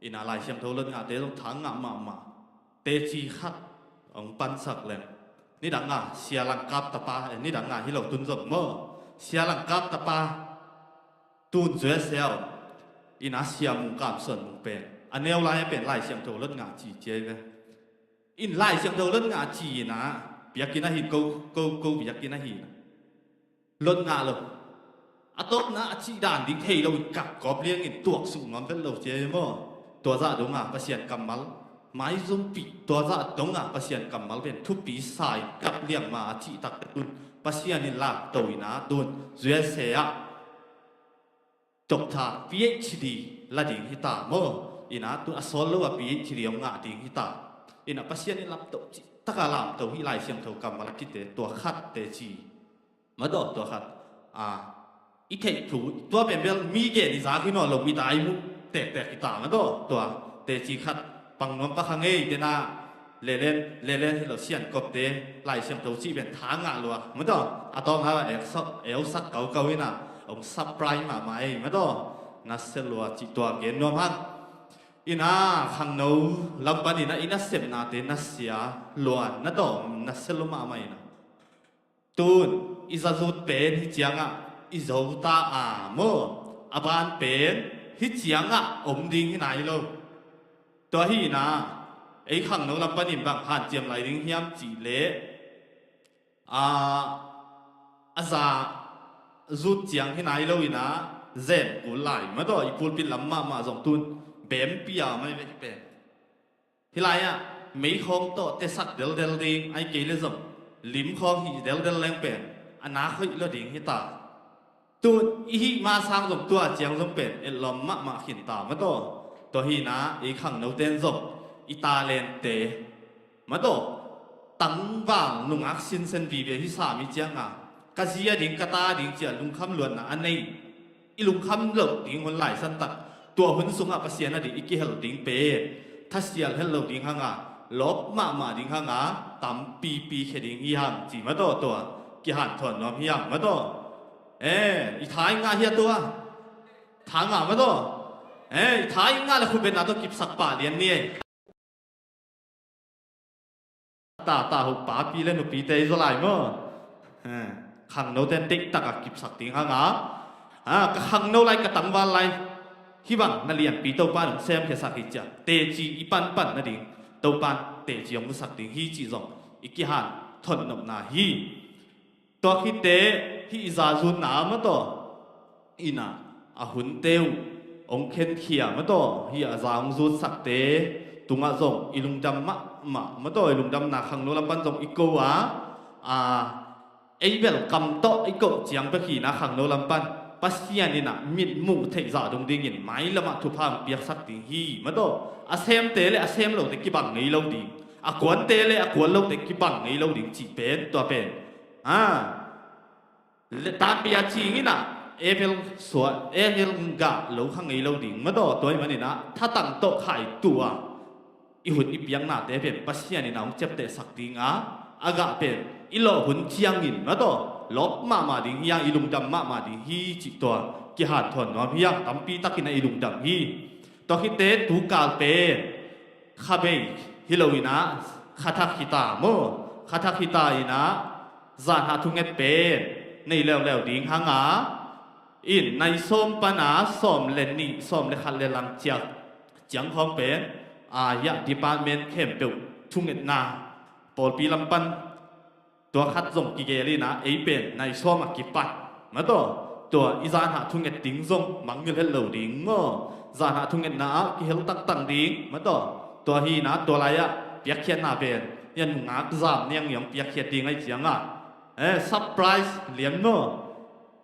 Ina Lai Siangtho lot ngahte zong tha ngah mahmah. Teci khat hong pansak leng, nidang a sia langkap tapa, eh, nidang a hi lo tun zong maw, sia langkap tapa tun zuai sia om. Ina Sia Mung Kam Suan Mung pen a neu lai a pen Lai Siangtho lot ngah ci ciai ve. In Lai Siangtho lot ngah ci ina biakinn ah hin ko, ko, ko biakinn ah hin a lot ngah lo. A tawpna a cih dan ding thei lo in kap kawp liangin tuaksuk nuam vet lo cia hi maw? Tua zah dong a Pasian kammal maizumpi, tua zah dong a Pasian kammal pen thupi sa in kap liang ma a cih takte tun Pasian in lakto ina tun zuai sia ah Doctor, P H D la ding hi ta maw? Ina tun a sawl lo a P H D hong ngah ding hi ta. Ina Pasian in lapto cih taka lamto hi Lai Siangtho kammal a kite tua khat teci. Madaw tua khat. A, i theih thu tua pen bel mi gen i zak hi nawn lo, mi dai mu tektek hi ta madaw tua teci khat pang nuam pak hang ei tena. Lelen, lelen hi lo sian kopte Lai Siangtho cih pen tha ngah lua. Madaw a tawng ha eusak, eusak kaukau ina hong surprise mahmah ei madaw. Na sia lua cih tua gen nuam hang. Ina khangno lam pan ina i nasepnate na sia lua na dawm na sia lua mahmah ina. Tun i zazut pen hi ciangah i zo ta a maw? A ban pen hi ciangah om ding hi nai lo. Tua hi ina ei khangno lam panin bang hanciam lai ding hiam cih leh a, a za zut ciang hi nai lo ina zem kul lai madaw i pulpit lam mahmah zong tun bem pia mai ve hi pen. Hi lai-ah meikhawng tawh tesak deldel ding ai kei le zong limkhawng hih deldel leng pen a nak hoih lo ding hi ta. Tun i hih ma sang zong tua ciang zong pen etlawm mahmah khin ta mataw. Tua hi-in ah ei khangnote in zong i talente mataw tangval nungak sinsen vive hi sam hi cianga ka zi a ding ka ta a ding cia lungkham luatna a nei i lungkham loh ding hun laisan tak tua hun sungah Pasian a ding i kihel ding pen thasial het lo ding hanga lawp mahmah ding hanga tampipi khia ding hi hang ci mataw tua kihanthawn nuam hi hang mataw. Eh, i tha i ngah hi a tua tha ngah mataw. Eh, i tha i ngah le khupetna tawh kipsak pah lian ni ei. Tata huh papi le nupite i zaw lai maw? Eh, khangnote in deihtak a kipsak ding hanga. Ah, ka khangno lai ka tangval lai hih bang na lianpi Topa in hong semkhiasak hi cia teci i panpan nading Topa in teci hong musak ding hi cih zong i kihanthawn nopna hi. Tua khit teh hih i zazutna mataw in ah a hunte uh hong khenkhia mataw hih a za hong zutsakte tungah zong i lungdam mahmah mataw i lungdamna khangno lam pan zong i ko a, a, ei welcome tawh i koh ciang pek hi-in ah khangno lam pan Pasian in ah mitmuh theih zah dong dingin mailamah thupha hong piaksak ding hi mataw. A semte le a sem lote kibang ngei lo ding, a kuante le a kuan lote kibang ngei lo ding cih pen tua pen a, le tanbia cing in ah evel suah evel gah lo kha ngei lo ding mataw. Tua ahih manin ah thatang tawh khaitu a i hun i piaknate pen Pasian in ah hong ciaptehsak ding a, a gah pen i lawh hun ciangin mataw lawp mahmah ding hi hang i lungdam mahmah ding hi cih tua kihanthawn nuam hi hang tampi takin ah i lungdam hi. Tua khit teh tukal pen khabei hi lo in ah khathak hi ta maw? Khathak hi ta in ah zanhah thunget pen nei leuleu ding hanga in nai sawm pana sawm le nih sawm le khat le lang ciak ciang khawng pen a yah department khempeuh thungetna pawlpi lam pan tua khat zong kigel in ah ei pen nai sawm a kipan Mataw, tua i zanhah thunget ding zong mangngilh het lo ding maw? Zanhah thungetna ah kihel tangtang ding, mataw. Tua hi-in ah tua lai-ah piakkhiatna pen hi-in ah nungak zam niang i hong piakkhiat ding ahih ciangah, eh, surprise lian maw?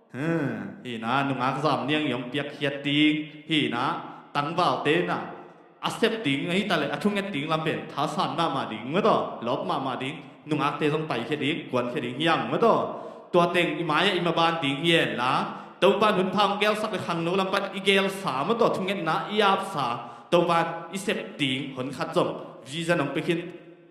Hi-in ah nungak zam niang i hong piakkhiat ding hi-in ah tangvalte in ah a sep ding ahi ta leh a thunget ding lam pen thasan mahmah ding, mataw, lawp mahmah ding. Nungakte zong paikhia ding, kuankhia ding hi hang, mataw. Tua teng i mai-ah i maban ding hi henla, Topa'n hun pha hong gelsak leh khangno lam pan i gelsa, mataw, thungetna i apsa, Topa'n i sep ding honkhat zong vision hong pia khin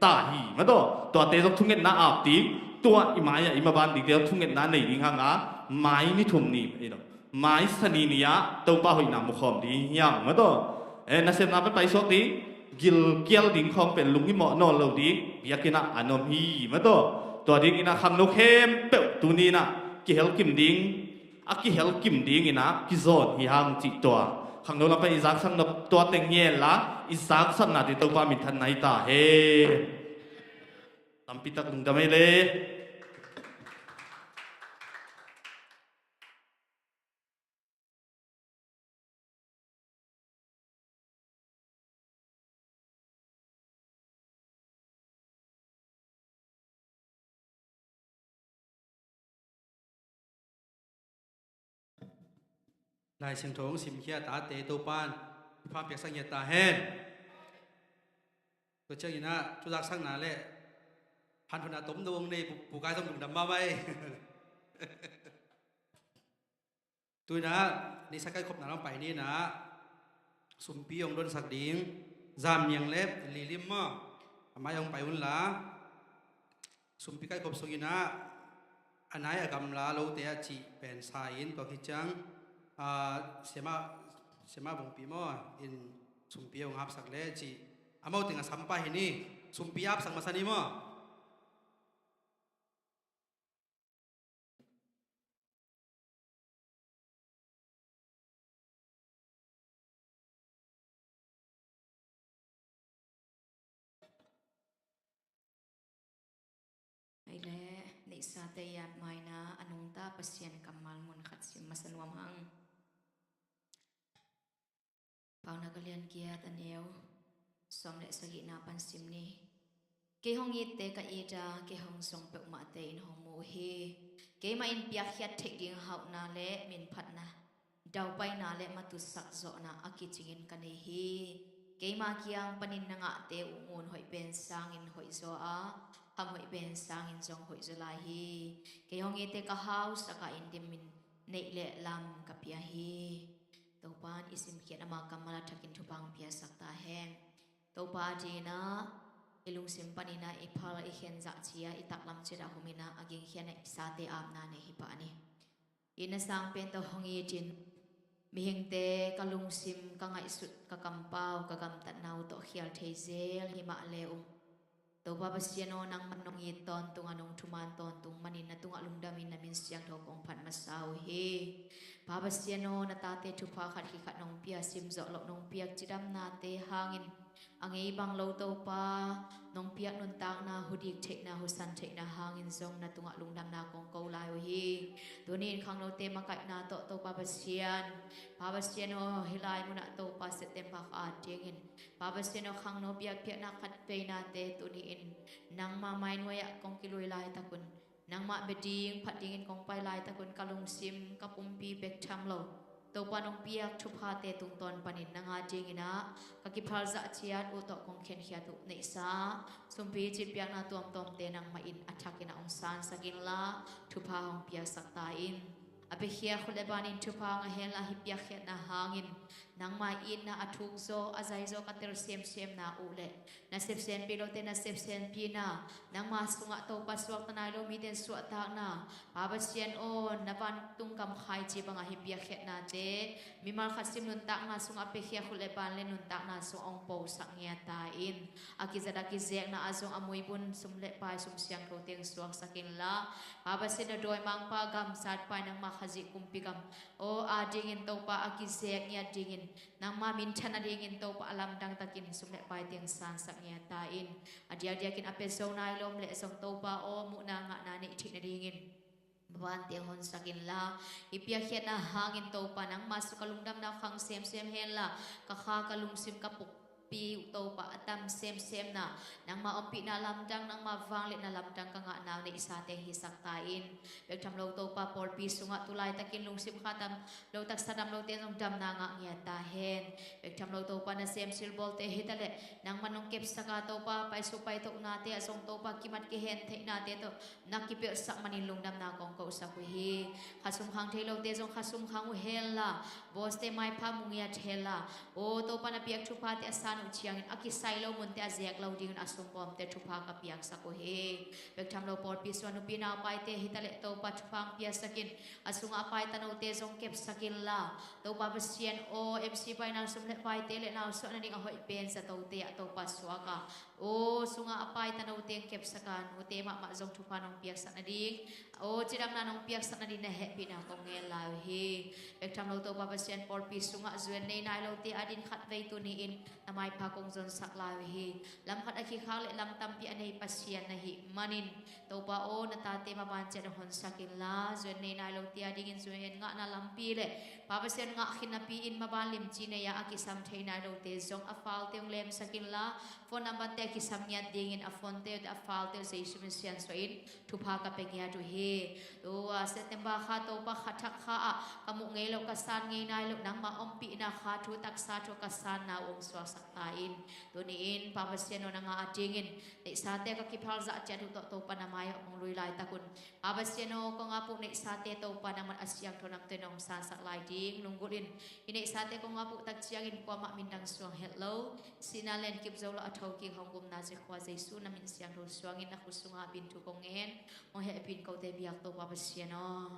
ta hi, mataw. Tuate zong thungetna ap ding, tua i mai-ah i maban dingte zong thungetna nei ding hang a, mai ni thum ni, ei lo, mai Sani ni-ah Topa hoihna mukhawm ding hi hang, mataw. Eh, nasepna pan paisuak ding, gilkial ding khawng pen lunghimawh nawn lo ding biakinn ah an om hi, mataw. Tua dingin ah khangno khempeuh tuni-in ah kihel kim ding, a kihel kim dingin ah kizawn hi hang cih tua khangno lam pan i zaksak nop tua teng hi henla, i zaksaknate Topa minthanna hi ta hen. Tampi tak lungdam ei le. Lai Siangtho hong simkhia tate Topa'n thupha piaksak ngiat ta hen. Tua ciangin ah thu zaksakna le hanthotna tomno hong nei pu, Pu Kai zong lungdam mahmah ei. Tu-in ah neihsa kaikhopna lam pai ni-in ah sumpi hong donsak ding Zam Niang le Li Lim maw, a mai hong pai un la. Sumpi kaikhop sungin ah a nai a gamla lote a cih pen sa in, tua khit ciang, ah, siama, siama Vungpi maw in sumpi hong hapsak le cih a mau teng a sam pah hi ni. Sumpi hapsak masa ni maw. Ei le, neihsate i apmaina a nungta Pasian kammal mun khat sim masa nuam hang. Paunak a lian giat a neu sawm le sagihna pan sim ni. Kei hong itte ka it a, kei hong zong peuhmahte in hong mu uh hi. Keimah in piakkhiat theih ding hauhna le minphatna, daupaina le matutsak zawhna a kicingin ka nei hi. Keima kiang panin na ngahte uh ngun hoih pen sangin hoih zaw a, ham hoih pen sangin zong hoih zaw lai hi. Kei hong itte ka hausak a, inn dimin neih le lam ka pia hi. Topa'n i simkhiat ama kammal a thakin thupha hong piaksak ta hen. Topa adingin ah i lungsim panin ah i phal i khen zah ciat, i taklam ciat ah humin ah a gingkhiatna i sate apna nei hi pah ni. Itna sang pen tawh hong itin, mihingte ka lungsim, ka ngaihsut, ka kampau, ka gamtatna uh tawh khial thei zel hi mah le ung. Topa Pasian aw, nangman nong it tawntung a, nong thuman tawntung manin na tungah lungdamin na min siangtho kong phat masa uh hi. Pa Pasian aw, na tate thupha khat khi khat nong pia, sim zawh loh nong piak cidamnate hangin, a ngei bang lo Topa nong piak nuntakna, hudik theihna, husan theihna hangin zong na tungah lungdamna kong ko lai uh hi. Tuni in khangnote makaihna tawh Topa Pasian, Pa Pasian aw, hih lai munah Topa September kha adingin, Pa Pasian aw, khangno biakpiakna khat veinate tuni-in nangma mainuai-ah kong kilui laitakun, nangmah bia ding phat dingin kong pai laitakun, ka lungsim, ka pumpi bek tham lo, Topa nong piak thuphate tungtawn panin nang adingin ah ka kiphal zah ciat uh tawh kong khenkhiat uh neihsa sumpi citpiakna tuamtuamte nangmah in a thakin ah hong sansak inla, thupha hong piaksak ta in. A piakhia khut le banin thupha ngah henla, hih piakkhiatna hangin nangma itna a thuk zaw, a zai zaw ka tel semsemna uh le na sepsenpih lote na sepsenpihna, nangma sungah Topa suakta nai lo mite in suahtakna, Pa Pasian aw, na vantung gam khaici bangah hih piakkhiatnate mimal khat sim nuntakna sungah, a piakhia khut le ban le nuntakna sungah hong posak ngiat ta in. A kizat a kizekna ah zong a muibun sum le pai, sum siangtho teng suaksak inla, Pa Pasian aw, dawimangpa gam, zatpa, nangma Khazih kumpi gam aw adingin Topa a kizek ngiat dingin, nangma minthan adingin Topa a lamdang takin sum le pai teng sansak ngiat ta in. A diakdiakin a pia zo nai lo om leh zong Topa aw, muhna ngahna neih theih nadingin Vante honsak inla, i piakkhiatna hangin Topa nangmah sung ka lungdamna khang semsem henla, ka kha ka lungsim ka pukpi uh Topa a tam semsemna, nangmah ompihna lamdang, nangmah vangliatna lamdang ka ngahna uh neihsa teng hisak ta in. Bek tham lo Topa pawlpi sungah tu laitakin lungsim kha tam lo, taksa dam lote zong damna ngah ngiat ta hen. Bek tham lo Topa nasem silbawlte hi ta leh nangmah nong kepsak a Topa paisuk paitohnate ah zong Topa kimat kihen theihnate tawh na kipelhsak manin lungdamna kong kosak uh hi. Khasum khang thei lote zong khasum khang uh henla, bawste maipha mu ngiat henla, aw Topa na piak thuphate a san uh ciangin a kisai lo munte a zek lo dingin a sumpawmte thupha ka piaksak uh hi. Bek tham lo pawlpi sungah nupi naupaite hi ta leh Topa thupha hong piaksak in, a sungah a pai tanote zong kepsak inla, Topa Pasian aw, M C pai nau sum le paite le nau suah nading a hoih pen zatote ah Topa suak a, aw sungah a pai tanote hong kepsak a, nute mahmah zong thupha nong piaksak nading, aw cidamna nong piaksak nading na hehpihna kong ngen lai uh hi. Bek tham lo Topa Pasian pawlpi sungah zuan nei nai lote adin khatvei tuni-in na maipha kong zonsak lai uh hi. Lam khat a khikhak le lam tampi a nei Pasian na hih manin, Topa aw, na tate maban ciat hong honsak inla, zuan nei nai lote adingin zuan ngahna lampi le Pa Pasian ngah khin napi-in maban limci nei-a a kisam thei nai lote zong a falte hong lemsak inla, phone number-te a kisam ngiat dingin a phone-te uh, a falte uh Jesu min siansuah in thupha ka pia ngiat uh hi. Tua September kha Topa kha thak kha ah ka muh ngei loh, ka san ngei nai loh, nangmah ompihna kha thu, taksa thu ka sanna uh hong suaksak ta in. Tuni-in Pa Pasian aw, na ngah adingin neihsate ka kiphal zah ciat uh tawh Topa na mai-ah kong lui laitak un, Pa Pasian aw, kong apuh neihsate Topa nangmah a siangtho namte nong sansak lai ding lunggulh in, i neihsate kong apuh tak ciangin kuamah min dang suang het lo, sihna len kip zo lo a thokik hong gumna Jekhua Jesu na min siangtho suangin na khut sungah bin thu kong ngen, hong hehpih in kote biak Topa Pasian aw.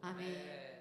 Amen.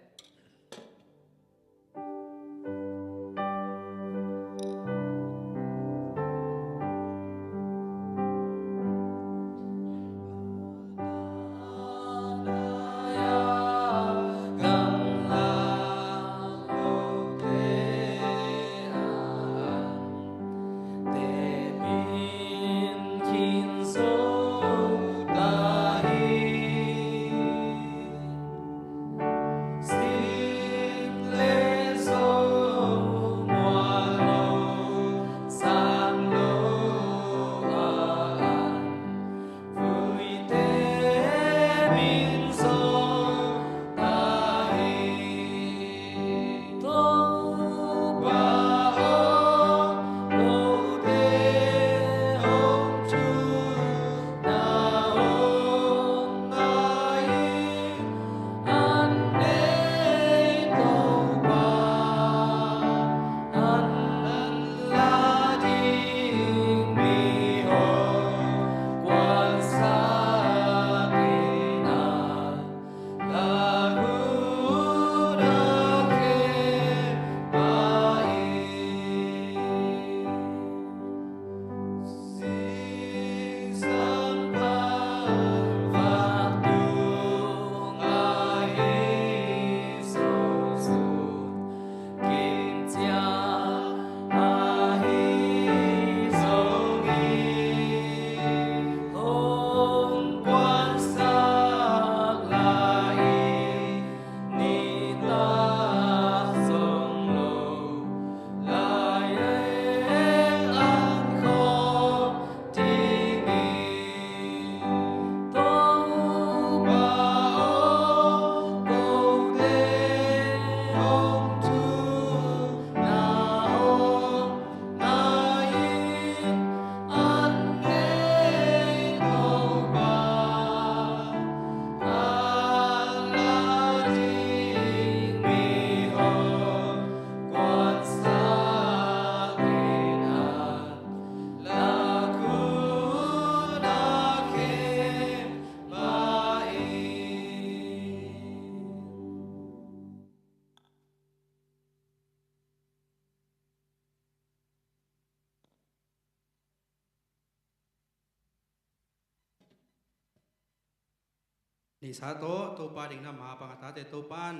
Neihsa tawh Topa ding na mapang a tate Topan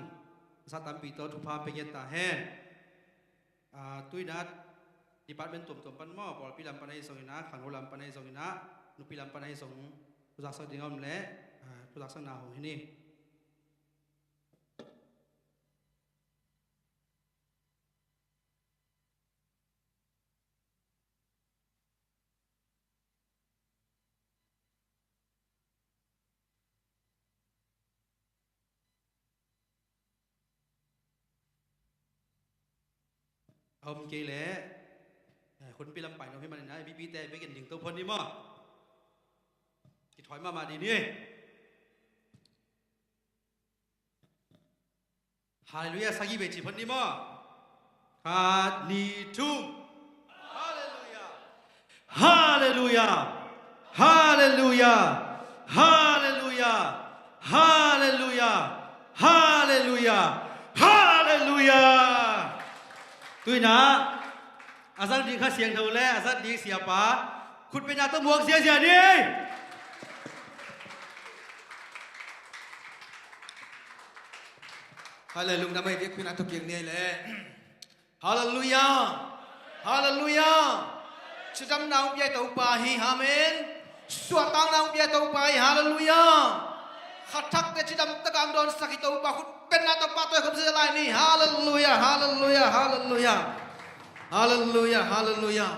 masa tampi tawh thupha pia ngiat ta hen. Ah, tuinat department tuamtuam pan maw, pawlpi lam pan ahi zongin ah, khangno lam pan ahi zongin ah, nupi lam pan ahi zong, thuzaksak ding a om leh, ah, thuzaksakna hong hi ni. A om kei leh, eh, khunpi lam pai nuam hi manin a, mipite biakinn ding to phot ni maw. Kithawi mahmah dih ni. Halleluiah sagih vei ci phot ni maw. Khat, nih, thum. Halleluiah. Halleluiah. Halleluiah. Halleluiah. Halleluiah. Halleluiah. Halleluiah. Tuinah a zat ding Kha Siangtho le a zat ding siapa khutbetna tawh muang ziazia ni. Halleluiah, lungdam ei, biakpiakna tawh kik ni ei leh. Halleluiah. Halleluiah. Cidamna hong pia i Topa hi. Amen. Suahtakna hong pia i Topa hi. Halleluiah. Kha thakte cidam takah hong dawnsak i Topa khutbetna tawh pahtawi khawm zia lai ni. Halleluiah. Halleluiah. Halleluiah. Halleluiah. Halleluiah.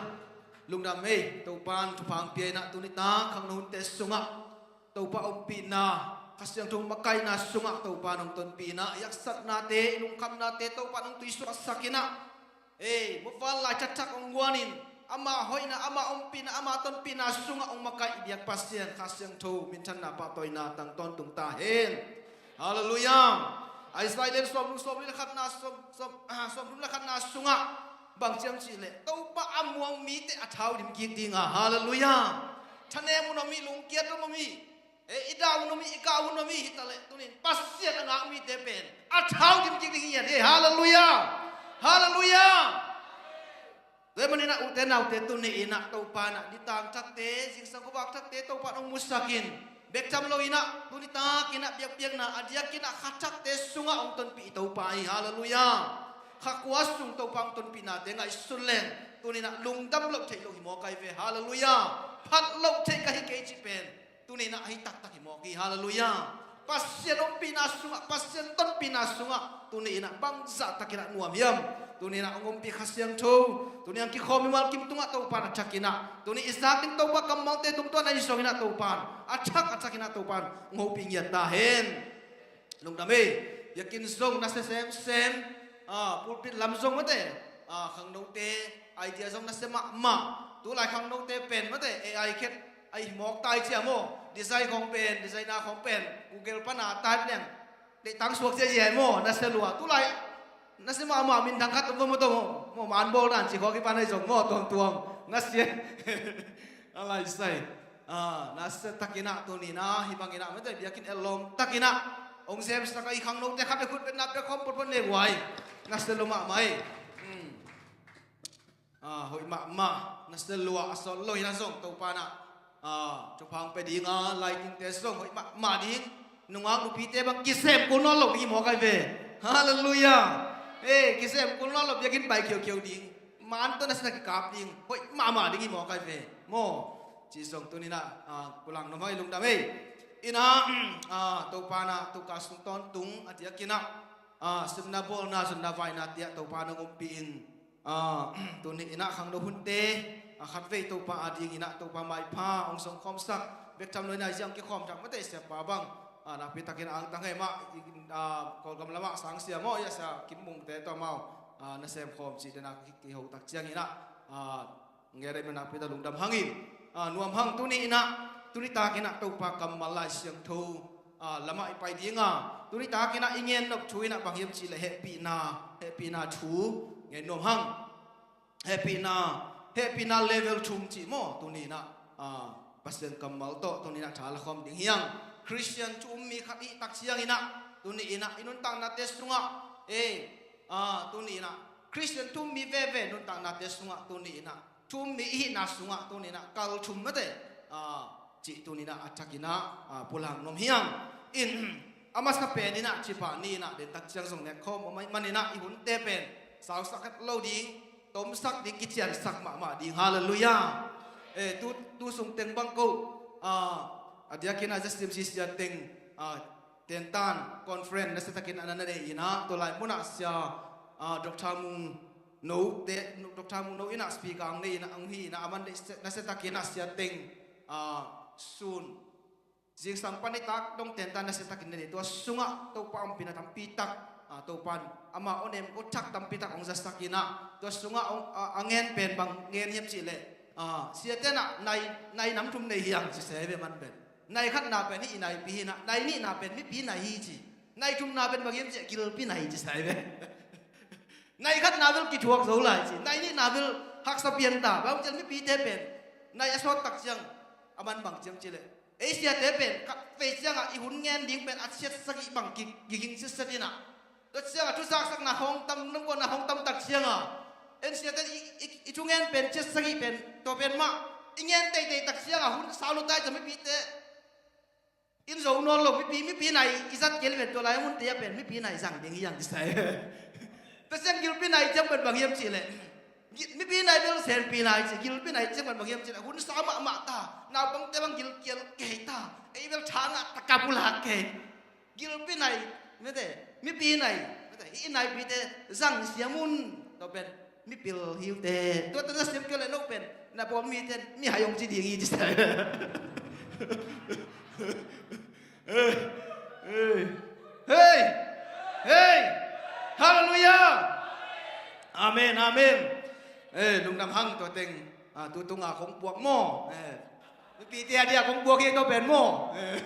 Lungdam ei, Topa in thupha hong pia in ah, tuni tak khangno hunte sungah Topa ompihna, Kha Siangtho makaihna sungah Topa in hong tonpih in ah, i haksatnate, i lungkhamnate Topa in hong tuisuahsak in ah, ei, muvanlai thakthak hong guan in, ama hoihna, ama ompihna, ama tonpihna sungah hong makaih i biak Pasian Kha Siangtho minthanna pahtawina tang tawntung ta hen. Halleluiah. Isaiah lian sawmthum, sawmli le khatna, sawm, sawm, ah, sawmthum le khatna sungah bang ci hiam cih leh, Topa a muang mite a thau dim kik ding a. Halleluiah. Thanem hun om hi, lungkiat hun om hi, eh, i dah hun om hi, i kah hun om hi, hi ta leh tunin Pasian a ngak mite pen a thau dim kik ding hi a, hi. Halleluiah. Halleluiah. Tua ahih manin ah ute naute, tuni in ah Topa in ah nitak thakte, zingsang khuavak thakte Topa in hong musak in, bek tham lo in ah tuni tak in ah biakpiakna a diakin ah kha thakte sungah hong tonpih i Topa hi. Halleluiah. Kha kua sung Topa hong tonpihnate ngaihsun leng tuni in ah lungdam loh theih loh hi mawk ahi ve. Halleluiah. Phat loh theih ka hi kei cih pen tuni in ah ahi taktak hi mawk hi. Halleluiah. Pasian ompihna sungah, Pasian tonpihna sungah tuni in ah bangzah takin ah nuam hiam? Tuni in ah hong ompih Kha Siangtho, tuni in ah kikhawm i mualkim tungah Topa in a thak in ah, tuni i zak ding Topa kammalte tungtawn a i zong in ah Topa in a thak a thak in ah Topa in hong hopih ngiat ta hen. Lungdam ei. Biakinn zong nasia semsem, ah, pulpit lam zong mate, ah, khangnote idea zong nasia mahmah. Tulai khangnote pen mate A I khet a hi mawk ta hi cia maw. Design khawng pen, designer khawng pen Google pana type leng lehtang suak cia hi maw. Nasia lua. Tulai nasia mahmah minthang khat om maw, tawm maw, man bawl dan ci khawng kipan ahi zong maw, tuamtuam nasia. A lai sai. Ah, nasia takin ah tuni in ah hih bangin ah mate biakinn ellawm takin ah hong semsak a, i khangnote khat bek khutbetna pia khawm photphot ne guai. Nasia lua mahmah ei. Hmm. Ah, hoih mahmah, nasia lua a sawt lo in ah zong Topa in ah, ah, thupha hong pia ding a, lightingte zong hoih mahmah ding. Nungak nupite bang kisem kul nawn lo ding hi mawk ahi ve. Halleluiah. Eh, kisem kul nawn lo, biakinn pai khiokhiok ding. Man tawh nasia kikap ding, hoih mahmah ding hi mawk ahi ve. Maw, ci zong tuni in ah, ah, pulak nuam hang ei, lungdam ei. In ah, ah, Topa in ah tu ka sung tawntung a diakin ah, ah, simna bawlna, zonna vaina tiah Topa in hong ompih in, ah, tuni in ah khangno hunte, ah, khatvei Topa ading in ah Topa maipha hong sawngkhawmsak bek tham lo in ah, ziang kikhawm thak mate siapa bang, ah, nakpi takin a angtang hi mah, ah, Kawlgam lamah sang sia maw, ia sia Kim Mungte tawh amau, ah, nasem khawm cih den a ki, kiho tak ciangin ah, ah, ngerai man nakpi tak lungdam hang in, ah, nuam hang. Tuni in ah, tuni takin ah Topa kammal Lai Siangtho, ah, lamah i pai ding a, tuni takin ah i ngen nop thu in ah bang hiam cih leh hehpihna, hehpihna thu ngen nuam hang. Hehpihna, hehpihna level thum cih maw, tuni in ah, ah, Pasian kammal tawh tuni in ah tha la khawm ding hi hang. Khristian thu um mi khat i hih tak ciangin ah tuni in ah i nuntaknate sungah, eh, ah, tuni in ah Khristian thu um mi veve nuntaknate sungah tuni in ah thu um mi i hihna sungah tuni in ah kal thum mate, ah, cih tuni in ah a thak in ah, ah, pulak nuam hi hang. In, a masa pen in ah cipah ni in ah den tak ciang zong nek khawm om ahih manin ah i hunte pen sausak het lo ding, tomsak ding, kiciansak mahmah ding. Halleluiah. Eh, tu, tu sung teng bang ko, ah, a diakin ah ZCMC sia teng, ah, tentan conference nasia takin a na nei in ah, tua lai munah sia, ah, Doctor Mung No te, Doctor Mung No in ah speaker ang nei in ah, ang hi in ah, a man nei se, nasia takin ah sia teng, ah, sun Zingsang pan i tak dong ten ta nasia takin na nei, tua sungah Topa ompihna tampi tak, a, Topan ama awnem awthak tampi tak hong zasak in ah, tua sungah hong, a, a ngen pen bang ngen hiam cih leh, a, siate in ah nai, nai nam thum nei hi hang ci sa hi ve, man pen. Nai khatna pen hih i naipi hi in ah, nai nihna pen mipi nai hi ci. Nai thumna pen bang hiam cih leh gilpi nai ci sa hi ve. Nai khatna bel kithuak zo lai ci, nai nihna bel haksa pian ta. Bang hiam cih leh mipite pen nai a sawt tak ciang a man bang hiam cih leh, ei siate pen khatvei ciangah i hun ngen ding pen a ciat sagih bang ki, kiging sitset in ah, tua ciangah thuzaksakna hong tam, nungkuanna hong tam tak ciangah, en siate i, i, i thu ngen pen ciat sagih pen, tua pen mah i ngen teitei tak ciangah hun sau lua ta ciang mipite in zo nawn lo, mipi, mipi nai i zat kei leh tua lai munte ah pen mipi nai zang ding hi hang ci sa hi. Tua ciang gilpi nai ciang pen bang hiam cih leh, gi-, mipi nai bel senpi nai ci, gilpi nai ciang pen bang hiam cih leh, hun sa mahmah ta, naupangte bang gilkial kei ta, ei bel tha ngah tak a pulak kei. Gilpi nai, mete, mipi nai, mete, hih naipite zang siam un, tua pen mipil hi uh teh. Tua teh na siam kei leh no pen na pawm mite in mihai hong ci ding hi ci sa hi. Hei! Hei! Hei! Halleluiah! Amen, amen. Eh, lungdam hang tua teng, a, tu tunga kong puak maw? Eh, mipite a dia kong puak hi tua pen maw? Eh.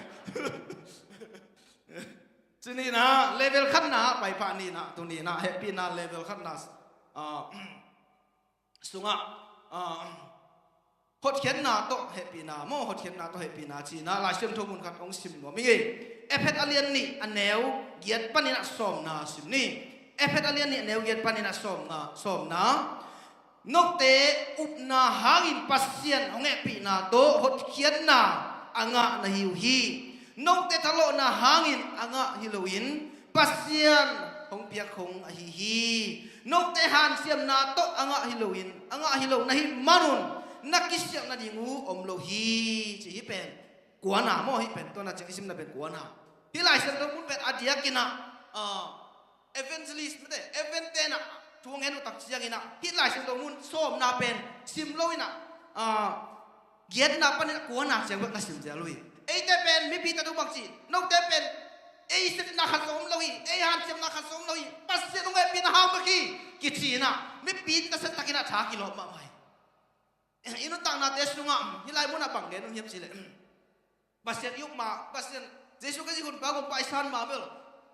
Ci ni in ah, level khatna ah paipah ni in ah, tuni in ah hehpihna level khatna, a, sungah, a, hotkhiatna tawh hehpihna maw, hotkhiatna tawh hehpihna ci in ah, Lai Siangtho mun khat hong sim nuam ing ei. Efesa a lian nih a neu giat panin ah sawmna sim ni. Efesa a lian nih a neu giat panin ah sawmna, sawmna. Note upna hangin Pasian hong hehpihna tawh hotkhiatna a ngah na hi uh hi. Note thalawhna hangin a ngah hi loin Pasian hong piak khong ahi hi. Note hansiamna tawh a ngah hi loin, a ngah hi lo na hih manun na kisialh nading uh om lo hi, ci hi pen. Kuana maw hih pen, tua na ciang i simna pen kuana. Hih Lai Siangtho mun pen a diakin ah, ah, evangelist mete, evangelist te in ah thu hong en uh tak ciangin ah, hih Lai Siangtho mun sawmna pen sim lo in ah, ah, giatna panin ah kuana ciang bek na sim zel uh hi. Eite pen mipite tung bang ci, note pen ei sepna khat zong om lo hi, ei hansiamna khat zong om lo hi, Pasian hong hehpihna hang bek hi, kici in ah, mipi in nasia takin ah tha kilawm mahmah hi. I nuntaknate sungah hih lai munah bang gen uh hiam cih leh, Pasian i up ma, Pasian, Jesu Khazih hun pa gum pai san ma bel,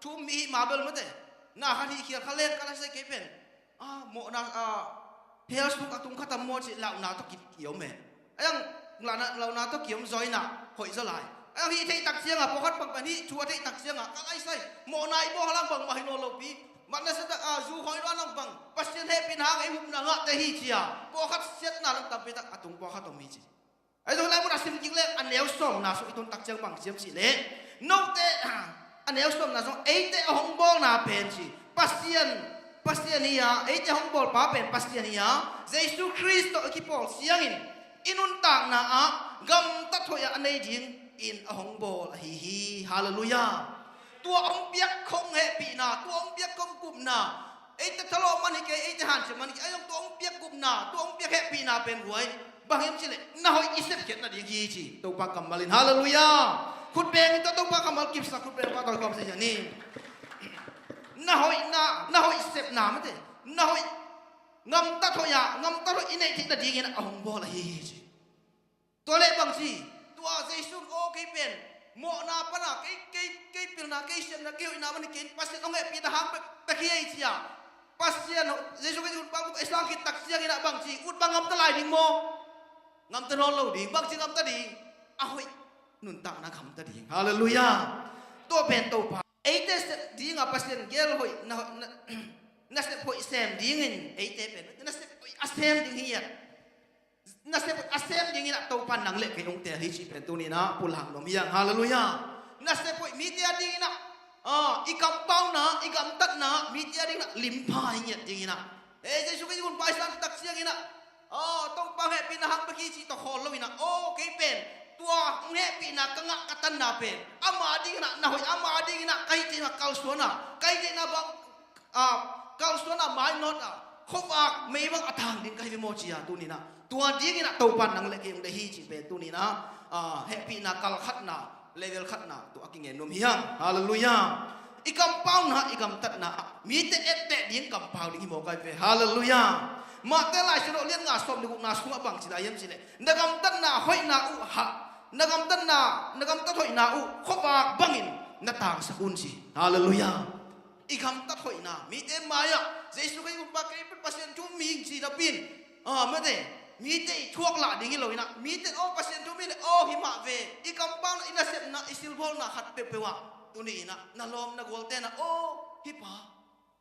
thu um mi hih ma bel mate, na khat hih khial kha leng ka la sei kei pen, a, mawhna, a, hell sung a tung kha tam maw cih launa tawh ki, ki om e. A yang launa, launa tawh ki om zaw in ah hoih zaw lai. A yang hih theih tak ciangah pawlkhat bang pen hih thu a theih tak ciangah ka lai sai, mawhna i bawl kha lang bangmah hi nawn lo pi. Matna sa tak a zu khawng i luan lang bang, Pasian hehpihna hang ei upna ngahte hi ci a, pawlkhat siatna lam tampi tak a tung pawlkhat om hi ci. Ahi zong lai mun a sim kik leh a neu sawmna sung i tun tak ciang bang ci hiam cih leh, note, a neu sawmna sung eite a hong bawlna pen ci, Pasian, Pasian hi a, eite a hong bawlpa pen Pasian hi a, Jesu Khrist tawh i kipawl ciangin i nuntakna ah gamtat hoih a nei dingin a hong bawl ahi hi. Halleluiah. Tua hong piak khong hehpihna, tua hong piak khong gupna, eite thalawh man hi kei, eite hanciam man hi kei, a zong tua hong piak gupna, tua hong piak hehpihna pen guai bang hiam cih leh na hoih i sepkhiat nading hi ci. Topa kammal in, halleluiah. Khut beng in tawh Topa kammal kipsak, khut beng pa tawi kawm sa hi a ni. Na hoih na, na hoih sepna mate, na hoih gamtat hoih a, gamtat hoih i neih theih nadingin a hong bawl ahi hi ci. Tua leh bang ci, tua Jesu in aw kei pen mawhna pana kei, kei, kei pilna, kei siamna, kei hoihna man hi kei, Pasian hong hehpihna hang pek, pek hi ei ci a. Pasian, Jesu Khazih hun pa gum ei sang khit tak ciangin ah bang ci, ut bang gamta lai ding maw? Gamta nawn lo ding, bang ci gamta ding? A hoih nuntakna gamta ding. Halleluiah. Tua pen Topa. Eite sep dingah Pasian gel hoih, na, na, nasep hoih sem dingin eite pen nasep hoih a sem ding hi a. Nasep a sem dingin ah Topa nang le kei hong teel hi cih pen tuni-in ah pulak nuam hi hang. Halleluiah. Nasep hoih mite a dingin ah, ah, i kampauna, i gamtatna, mite a dingin ah limpha hi ngiat dingin ah. Eh, Jesu Khazih hun pai sang tak ciangin ah, ah, Topa hong hehpihna hang bek hi cih tawh khawl loin ah, aw, kei pen tua hong hehpihna ka ngah ka tanna pen ama dingin ah na hoih, ama dingin ah ka hih theihna kalsuan a, ka hih theihna bang a, kalsuan a, mainawt a, khuavak meivak a tang ding ka hi ve maw ci a, tuni-in ah tua dingin ah Topa nang le kei hong deih hi cih pen tuni-in ah, a, hehpihna kalkhatna, Level khatna tawh a kingen nuam hi hang. Halleluiah. I kampauna, i gamtatna ah mite etteh ding, kampau ding hi mawk ai ve. Halleluiah. Matthai Lai Siangtho lian nga sawm le gukna sungah bang ci lai hiam cih leh, na gamtatna hoihna uh hah, na gamtatna, na gamtat hoihna uh khuavak bangin na tangsak un ci. Halleluiah. I gamtat hoihna, mite mai-ah Jesu Khrih kumpa, kei pen Pasian thu-um mi hi ing ci napi-in, ah, mate, mite i thuak lah ding hi lo in ah, mite, aw, Pasian thu-um mi le, aw, hi mah ve, i kampauna, i nasepna, i silbawlna khat peuhpeuh ah tuni in ah na lawm na gualte in ah, aw, hi pa,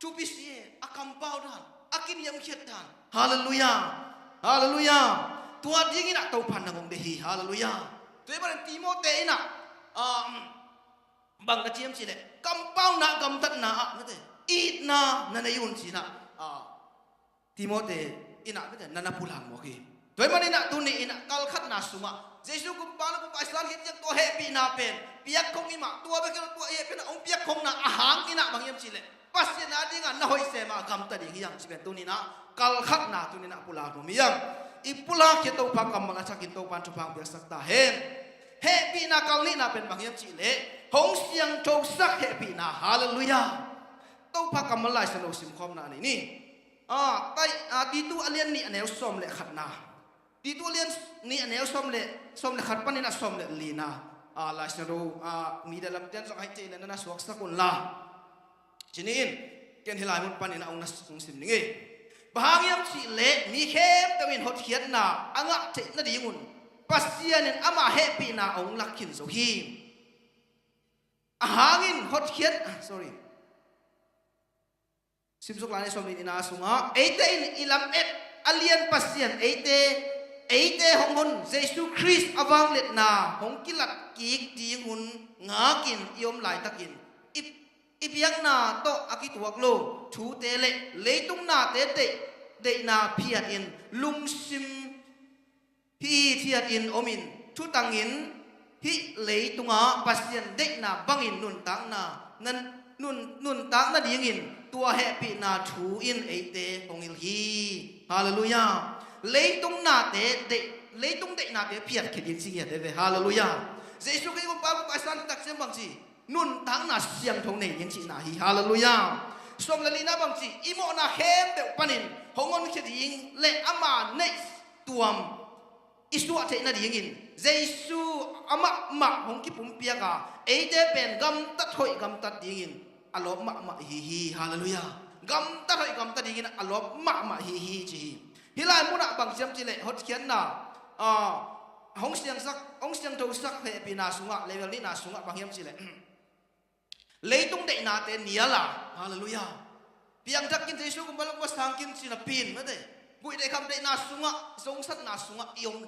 thupi si e, a kampau dan, a kiniamkhiat dan. Halleluiah. Halleluiah. Tua dingin ah Topa in nang hong deih hi. Halleluiah. Tua ahih manin Timoti in ah, um, bang na ci hiam cih leh, kampauna, gamtatna ah, mate, itna na nei un ci-in ah, ah, Timoti in ah, mate, na na pulak mawk hi. Tua ahih manin ah tuni in ah kal khatna sungah Jesu kumpa, na kumpa i san khit ciang tua hehpihna pen piak khong i hih mah, tua bek hi lo, tua i hehpihna hong piak khong na ahang in ah bang hiam cih leh, Pasian a dingin na hoih sem a gamta ding hi hang cih pen tuni in ah kal khatna tuni in ah pulak nuam hi hang. I pulak khia Topa kammal a thakin Topa in thupha hong piaksak ta hen. Hehpihna kal nihna pen bang hiam cih leh, hong siangthosak hehpihna. Halleluiah. Topa kammal Lai Siangtho simkhawmna nei ni. Ah, tai, ah, Titu a lian nih a neu sawm le khatna. Titu a lian nih a neu sawm le, sawm le khat panin ah sawm le lina. Ah, Lai Siangtho, ah, media lamte in zong ahih kei leh na na suaksak un la. Ci ni in, ken hih lai mun panin ah hong na, hong sim ning ei. Bang hang hiam cih leh mi khempeuh in hotkhiatna a ngah theih nadingun Pasian in ama hehpihna hong lak khin zo hi. Ahang in hotkhiat, ah, sorry. Simsuk lai ni sawm le nihna sungah, eite in i lamet a lian Pasian eite, eite hong hon Jesu Khrist a vangliatna hong kilat kik dingun ngakin i om laitakin, i, i biakna tawh a kituak lo thute le leitung nate deih, deihna phiatin lungsim hi thiatin omin, thutangin hih leitungah Pasian deihna bangin nuntakna, nan, nun, nuntak nadingin tua hehpihna thu in eite hong hilh hi. Halleluiah. Leitung nate deih, leitung deihnate phiat khia ding ci ngiat ei ve. Halleluiah. Jesu Khrih kumpa, kumpa i san khit tak ciang bang ci, nuntakna siangtho nei ding cihna hi. Halleluiah. Sawm le lina bang ci, i mawhna khempeuh panin hong honkhia ding le ama neih tuam i suah theih nadingin Jesu amah mah hong kipumpiak a, eite pen gamtat hoih gamtat dingin a lawp mahmah ihi hi. Halleluiah. Gamtat hoih gamtat dingin a lawp mahmah ihi hi ci hi. Hih lai munah bang ci hiam cih leh, hotkhiatna, ah, hong siangsak, hong siangthosak hehpihna sungah, level nihna sungah bang hiam cih leh, leitung deihnate nial a. Halleluiah. Piangthak kin, Jesu kumpa, lungmuang sang kin ci napi-in, mate, guih deih kham deihna sungah, zongsatna sungah i om,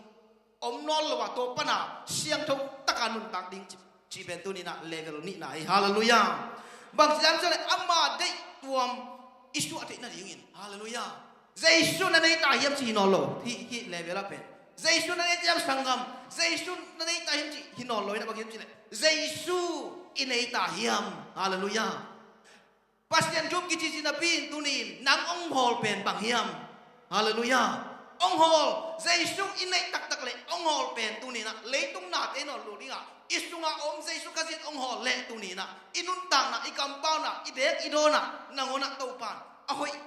om nawn lo a, tua pana siangtho taka nuntak ding ci, cih pen tuni in ah level nihna hi. Halleluiah. Bang ci hiam cih leh, ama deih tuam i suah theih nadingin. Halleluiah. Jesu na nei ta hiam cih hi nawn lo. Hih, hih level ah pen, Jesu na nei ta hiam sanggam, Jesu na nei ta hiam cih hi nawn lo in ah, bang hiam cih leh, Jesu i nei ta hiam. Halleluiah. Pasian thu-um kici ci napi-in tuni in nang hong hawl pen bang hiam? Halleluiah. Hong hawl, Jesu i neih taktak leh hong hawl pen tuni in ah leitung nate i nawl lo ding a, i sungah om Jesu Khazih in hong hawl leh tuni in ah i nuntakna, i kampauna, i dek i dawnna, nangawn ah Topa in a hoih,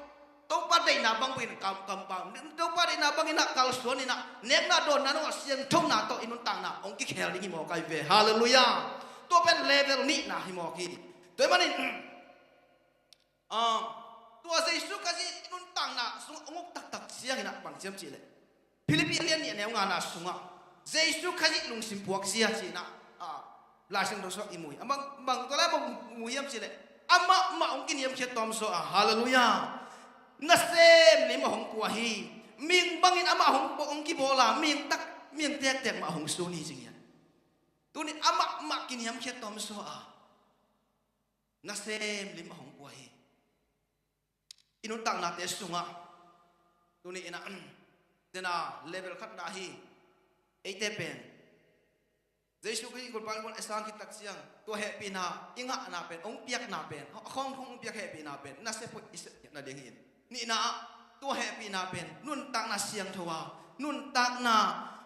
Topa deihna bang bangin kam, kampau, Topa deihna bangin ah kalsuan in ah, nekna dawnna nungah siangthona tawh i nuntakna hong kikhel ding hi mawk ai ve. Halleluiah. Tua pen level nihna hi mawk hi. Tua ahih manin, ah, tua Jesu Khazih i nuntakna sungah hong uk taktak ciangin ah bang ci hiam cih leh, Philippi a lian nih a neu ngana sungah Jesu Khazih lungsim puak zia ci-in ah, ah, Lai Siangtho sungah i mu hi. A bang, bang tua lai bang mu hiam cih leh, amah mah hong kiniamkhiat tawm zaw a. Halleluiah. Nasem lim a hong pua hi. Mihing bangin amah hong, hong kibawl a, mihing tak, mihing tektek mah hong sun hi ci ngiat. Tuni amah mah kiniamkhiat tawm zaw a, nasem lim a hong pua hi. I nuntaknate sungah tuni in ah, dena level khatna hi. Eite pen Jesu Khrih kulpa lungmuang a sang khit tak ciang tua hehpihna i ngahna pen, hong piakna pen, a khawng khawng hong piak hehpihna pen nasep hoih i sep nading hi. Nihna ah, tua hehpihna pen nuntakna siangtho a, nuntakna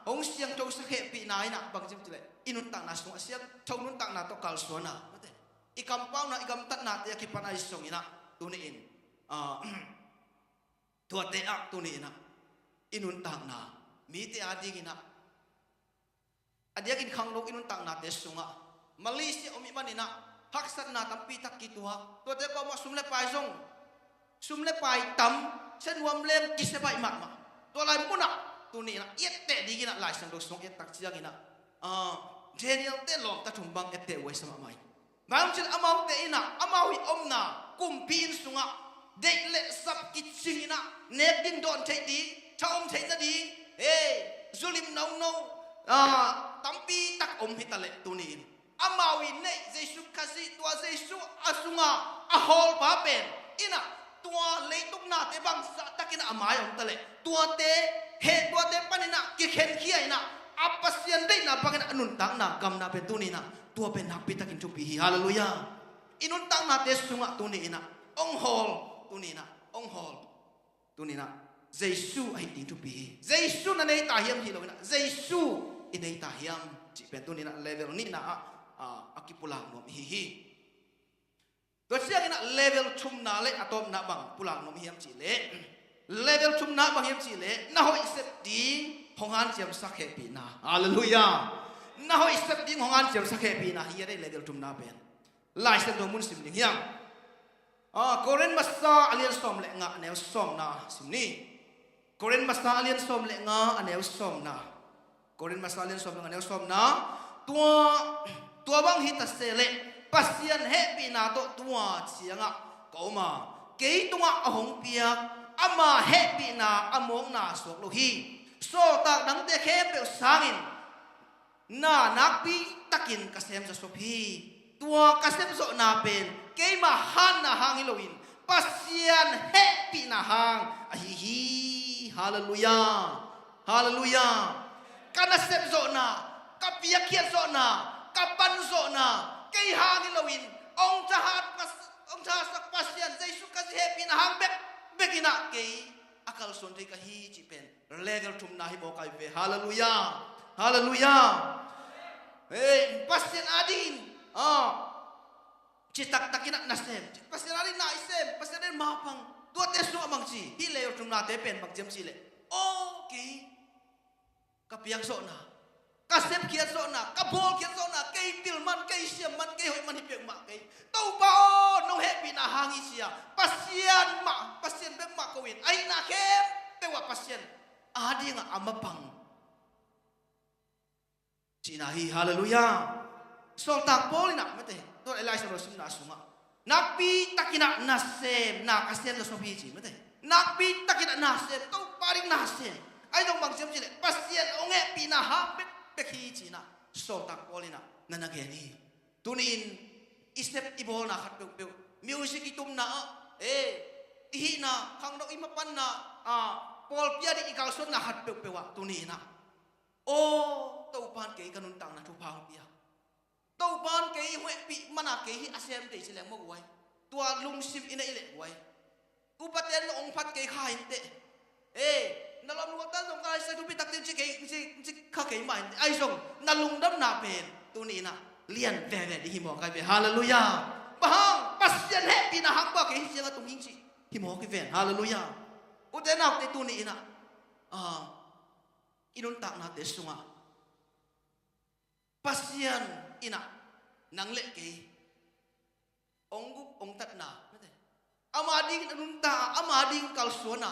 hong siangthosak hehpihna in ah bang ci hiam cih leh i nuntakna sungah siangtho nuntakna tawh kalsuanna, mate, i kampauna, i gamtatnate a kipan ahi zongin ah tuni-in, ah, tuate ah tuni-in ah i nuntakna mite adingin ah a diakin khangno i nuntaknate sungah Malaysia om i hih manin ah haksatna tampi tak kituak, tuate kawmah sum le pai zong, sum le pai tam, sia nuam leng kisia baih mahmah. Tua lai munah tuni-in ah i etteh dingin ah Lai Siangtho sung i et tak ciangin ah, ah, Daniel-te lawmta thum bang etteh huaisa mahmah hi. Bang hang hiam cih leh amaute in ah amau i omna kumpi inn sungah deih le sap kicingin ah nek ding dawn theih ding, tha om theih nading, hei, zulim nono, ah, tampi tak om hi ta leh tuni-in amau i neih Jesu Khazih, tua Jesu a sunga a hawlpa pen in ah tua leitung nate bangzah takin ah a mai om ta leh tuate, heh, tuate panin ah kikhenkhia in ah a Pasian deihna bangin ah a nuntakna gamna pen tuni-in ah tua pen nakpi takin thupi hi. Halleluiah. I nuntaknate sungah tuni-in ah hong hawl, tuni-in ah hong hawl, tuni-in ah Jesu ahi ding thupi hi. Jesu na nei ta hiam hi lo-in ah Jesu i nei ta hiam cih pen tuni-in ah level nihna ah, ah, a kipulak nuam i hi hi. Tua ciangin ah level thumna le a tawpna bang pulak nuam i hiam cih leh, level thumna bang hiam cih leh na hoih sep ding hong hanciamsak hehpihna. Halleluiah. Na hoih sep ding hong hanciamsak hehpihna hi a, level thumna pen. Lai Siangtho mun sim ding hiam? Ah, Korin masa a lian sawm le nga a neu sawmna sim ni. Korin masa a lian sawm le nga a neu sawmna. Korin masa a lian sawm le nga a neu sawmna. Tua, tua bang hi ta se leh Pasian hehpihna tawh tua ciangah ka om a, kei tungah a hong piak ama hehpihna a mawkna suak lo hi. Sawltak dangte khempeuh sangin na nakpi takin ka sem zawsop hi. Tua ka sem zawhna pen keima hanna hang hi loin Pasian hehpihna hang ahi hi. Halleluiah. Halleluiah. Ka nasep zawhna, ka piakkhiat zawhna, ka pan zawhna kei hang hi loin hong thahat Pas-, hong thahatsak Pasian Jesu Khazih hehpihna hang bekbek in ah kei a kalsuan thei ka hi cih pen level thumna hi mawk ahi ve. Halleluiah. Halleluiah. Hei, Pasian adingin, ah, citak takin ah nasem, Pasian adingin na i sem, Pasian adingin mapang, tuate sungah bang ci, hih level thumnate pen bang ci hiam cih leh, okay, ka piak zawhna, ka sepkhiat zawhna, ka bawlkhiat zawhna, kei pil man, kei siam man, kei hoih man hi peuhmah kei. Topa aw, nong hehpihna hang hi ci-a Pasian mah, Pasian bek mah ko-in a hihna khempeuh ah Pasian adingah a mapang cihna hi. Halleluiah. Sawltak Paul in ah, mate, tua Lai Siangtho simna sungah nakpi takin ah nasem, na ka sem zawsop hi ci, mate. Nakpi takin ah nasem, Topa ding nasem. Ahi zong bang ci hiam cih leh Pasian hong hehpihna hang bekbek hi ci-in ah Sawltak Paul in ah na na gen hi. Tuni-in i sep i bawlna khat peuhpeuh, music i tumna ah, eh, i hihna, khangno i mapanna, ah, pawlpi ading i kalsuanna khat peuhpeuh ah tuni-in ah, aw, Topa in kei ka nuntakna thupha hong pia, Topa in kei hong hehpih man a kei hih a sem thei ci leng mawk uh ai. Tua lungsim i neih leh uh ai. Upate in zong hong phat kei kha inteh. Eh, na lawm nuamte in zong ka Lai Siangtho thupi takte in ci kei, ci, ci kha kei mah inteh. Ahi zong na lungdamna pen tuni-in ah lian veve ding hi mawk ahi ve. Halleluiah. Bang hang, Pasian hehpihna hang bua kei hi ciang a tung hing cih hi mawk hi ven. Halleluiah. Ute naute, tuni-in ah, ah, i nuntaknate sungah Pasian in ah nang le kei hong guh hong tatna, mate, ama dingin a nunta a, ama dingin kalsuanna,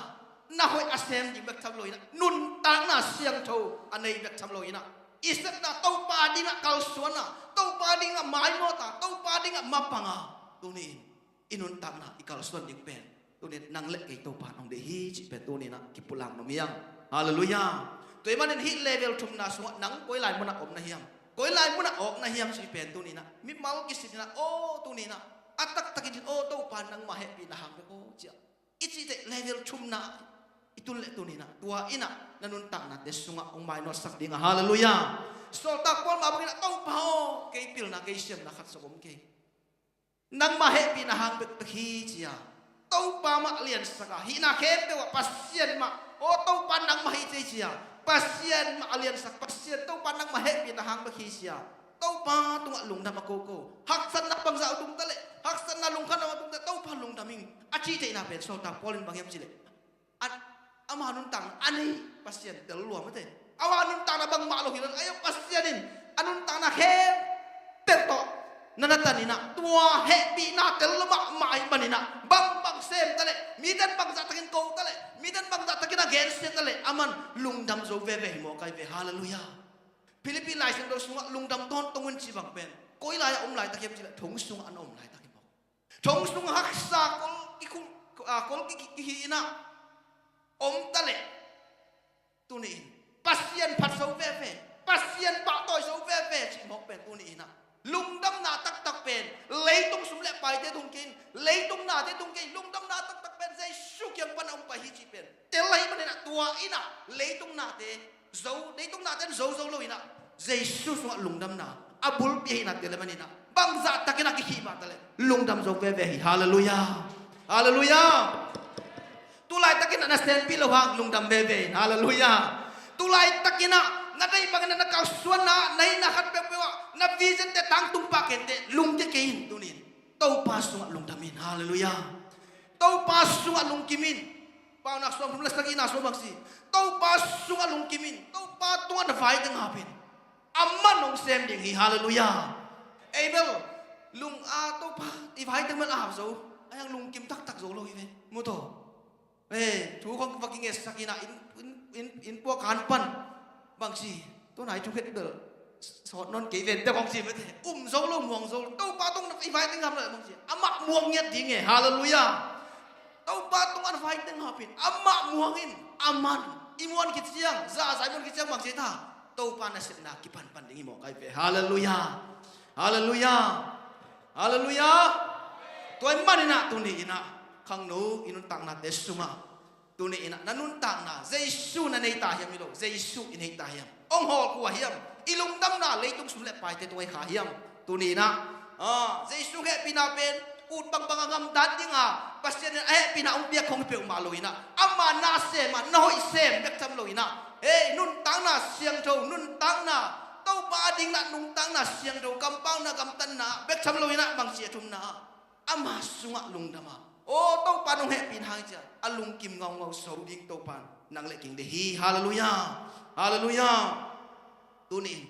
na hoih a sem ding bek tham loin ah, nuntakna siangtho a nei bek tham loin ah, i sepna Topa dingin ah kalsuanna, Topa dingin ah maimawta, Topa dingin ah mapanga, tuni-in i nuntakna i kalsuan ding pen tuni-in nang le kei Topa in hong deih hi cih pen tuni-in ah kipulak nuam hi hang. Halleluiah. Tua ahih manin hih level thumna sungah nang koi lai munah om na hiam, koi lai munah awk na hiam cih pen tuni-in ah mimal kisit in ah, aw, tuni-in ah a taktakin cin, aw, Topa in nangmah hehpihna hang bek aw, ci-a i cih teh level thumna i tun leh tuni-in ah tua in ah na nuntaknate sungah hong mainawtsak ding a. Halleluiah. Sawltak Paul mah bangin ah, Topa aw, kei pilna, kei siamna khat zong om kei, nangmah hehpihna hang bekbek hi, ci-a Topa mah liansak a, hihna khempeuh ah Pasian mah, aw, Topa nangmah hi, ci-a Pasian mah a liansak, Pasian Topa nangmah hehpihna hang bek hi sia. Topa tungah lungdam a koko. Haksatna bangzah a tung taleh, haksatna lungkhamna a tung taleh, Topa lungdam ing a cih theihna pen sawltak Paul in bang hiam cih leh, a, ama nuntakna a nei Pasian tel lua mate. Ama nuntakna bangmah lo hi lo in, ahi zong Pasian in a nuntakna khempeuh tawh na na tan in ah, tua hehpihna tel lo mahmah ahih manin ah, bangbang sem taleh, miten bangzah takin ko taleh, miten bangzah takin a gensia taleh, aman lungdam zo veve hi mawk ahi ve. Halleluiah. Philippi Lai Siangtho sungah lungdam tawntung un ci bang pen koi lai-ah om laitak hiam cih leh thong sungah na om laitak hi mawk. Thong sungah haksa kol kikhum, ah, kol ki, ki, kihi in ah om taleh, tuni in Pasian phat zo veve, Pasian pahtawi zo veve cih mawk pen tuni in ah lungdamna taktak pen leitung sum le paite tung kei in, leitung nate tung kei in, lungdamna taktak pen Jesu kiang pan a om pai hi cih pen tel ahih manin ah, tua in ah leitung nate zo, leitung nate in zo zo lo in ah, Jesu sungah lungdamna a bulpi ahihna tel ahih manin ah, bangzah takin a kikhih mah taleh lungdam zo veve hi. Halleluiah. Halleluiah. Tulaitakin ah na senpi lo hang lungdam veve in. Halleluiah. Tulaitakin ah na deih bangin ah na kalsuanna, na hihna khat peuhpeuh ah na vision te tangtung pah kei inteh, lungkia kei in tuni in. Topa sungah lungdam in. Halleluiah. Topa sungah lungkim in. Paunak sawmthum le sagihna sungah bang ci? Topa sungah lungkim in. Topa tungah na vai teng ap in. Amah in hong sem ding hi. Halleluiah. Abel, lung a, Topa i vai teng mah a ap zo, a hiang lungkim taktak zo lo hi ve. Mu tawh. Eh, thu khong va kingetsak in ah, inn, inn, inn, inn puak kan pan bang ci? Tua nai thukhet bel sawt nawn kei ven teh kong ci mate. Um zo lo, muang zo lo. Topa tung na i vai teng ap na bang ci? Amah muang ngiat ding e. Halleluiah. Topa tung na vai teng ap in, amah muang in. Aman i muan khit ciang, zahzah i muan khit ciang bang ci ta? Topa nasepna kipanpan ding hi mawk ahi ve. Halleluiah. Halleluiah. Halleluiah. Tua ahih manin ah tuni in ah khangno i nuntaknate sungah, tuni in ah na nuntakna Jesu na nei ta hiam, hi lo, Jesu i nei ta hiam? Hong hawl kua hiam? I lungdamna leitung sum le paite tungah i kha hiam? Tuni in ah, ah, Jesu hehpihna pen ut bangbang a ngam dan ding a, Pasian in a hehpihna hong piak khong hi peuhmah lo in ah, ama na sem a na hoih sem bek tham lo in ah, hei, nuntakna siangtho, nuntakna Topa ading in ah nuntakna siangtho, kampauna gamtatna bek tham lo in ah, bang ci a thumna ah, ama sungah lungdam a, aw, Topa in hong hehpih in hang ci a, a lungkim ngaungau zo ding Topa in nang le kei deih hi. Halleluiah. Halleluiah. Tuni in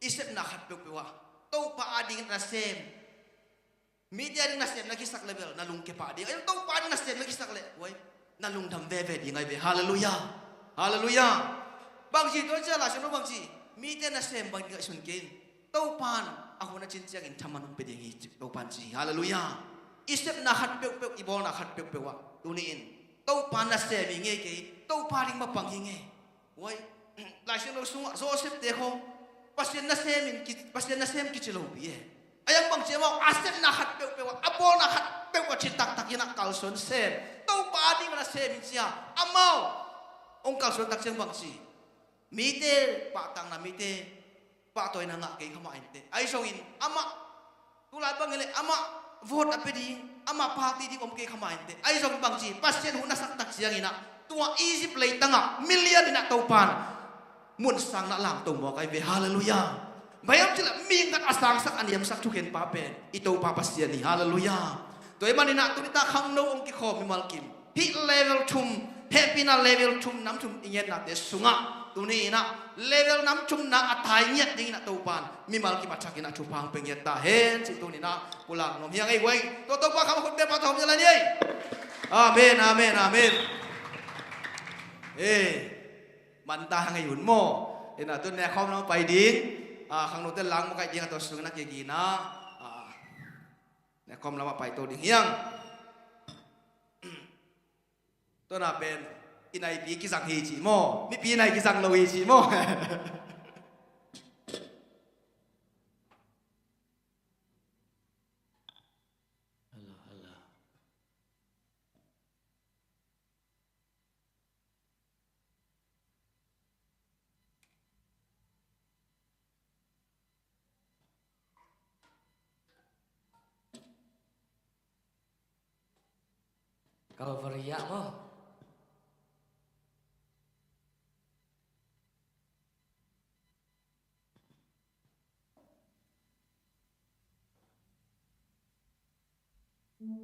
i sepna khat peuhpeuh ah Topa ading na sem, mite ading na sem na kisak leh bel na lungkia pah ding. Ahi zong Topa ading na sem na kisak leh, uai, na lungdam veve ding ahi ve. Halleluiah. Halleluiah. Bang ci tua ciang Lai Siangtho bang ci? Mite na sem bangin ngaihsun kei in. Topa in a hun a cin ciangin thaman hong pia ding hi, Topa in ci hi. Halleluiah. I sepna khat peuhpeuh, i bawlna khat peuhpeuh ah tuni in Topa nasem hi nge kei, Topa ading mapang hi nge? Uai, Lai Siangtho sungah Joseph te khong Pasian nasem in ki, Pasian nasem kici lopi e. A hiang bang ci amau, a sepna khat peuhpeuh ah, a bawlna khat peuh ah cin taktak in ah kalsuan sem. Topa ading a nasem in ci a, amau hong kalsuan tak ciang bang ci? Mite pahtakna, mite pahtawina ngah kei kha mah inteh. Ahi zongin amah, tulai bang hi leh amah vote a pia ding, amah party ding om kei kha mah inteh. Ahi zongin bang ci, Pasian hun a sak tak ciangin ah tua Egypt leitang ah million in ah Topa in mun sangin ah langto mawk ahi ve. Halleluiah. Bang hiam cih leh mi khat a sangsak a niamsak thukhenpa pen i Topa Pasian hi. Halleluiah. Tua ahih manin ah tuni tak khangno hong kikhawm mimal kim, hih level thum, hehpihna level thum, nam thum i ngetnate sungah tuni in ah level nam thumna a tai ngiat dingin ah Topa in mimal kim a thakin ah thupha hong pia ngiat ta hen cih tuni in ah pulak nuam hi ing ei. Uai, tua Topa kham a khut beng pah tawh hong zia lai ni ei. Amen, amen, amen. Eh, man ta hang ei hun maw. Ina tu nekhawm lam a pai ding. Ah, khangnote lang makaih ding a, tua sungin a kigina. Ah, nekhawm lam a paito ding hi ing. Tua na pen i naipi kizang hi ci maw, mipi nai kizang lo hi ci maw. Hello, hello. Calvary ah maw? Hello,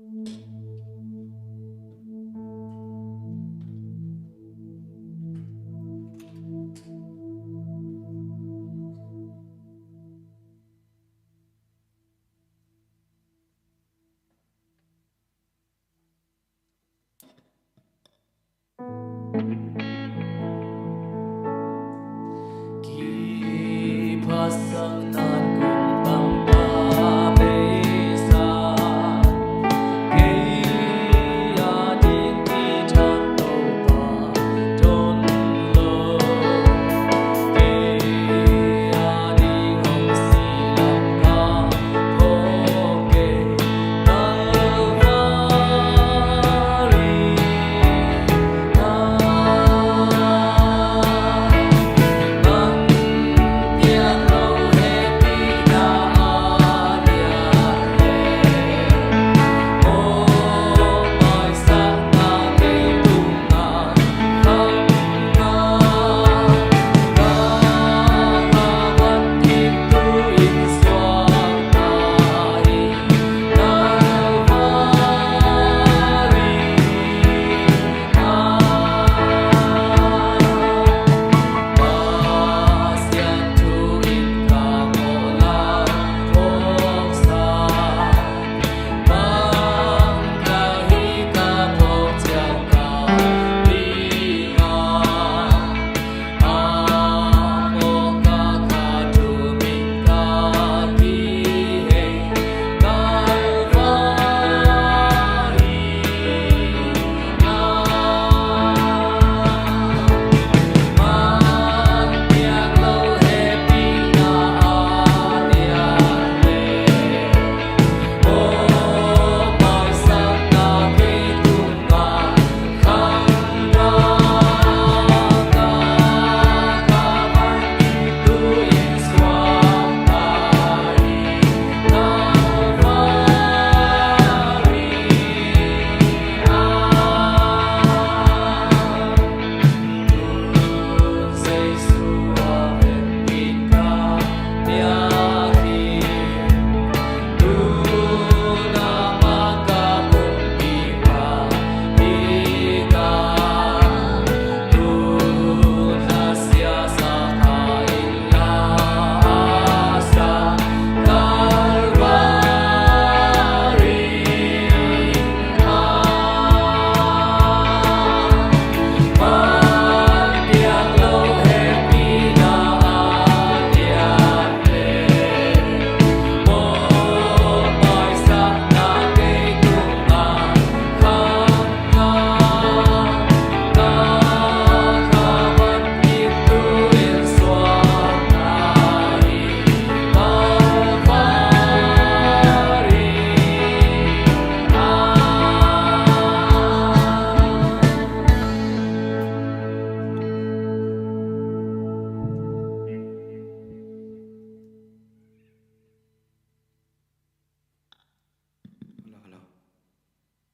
hello.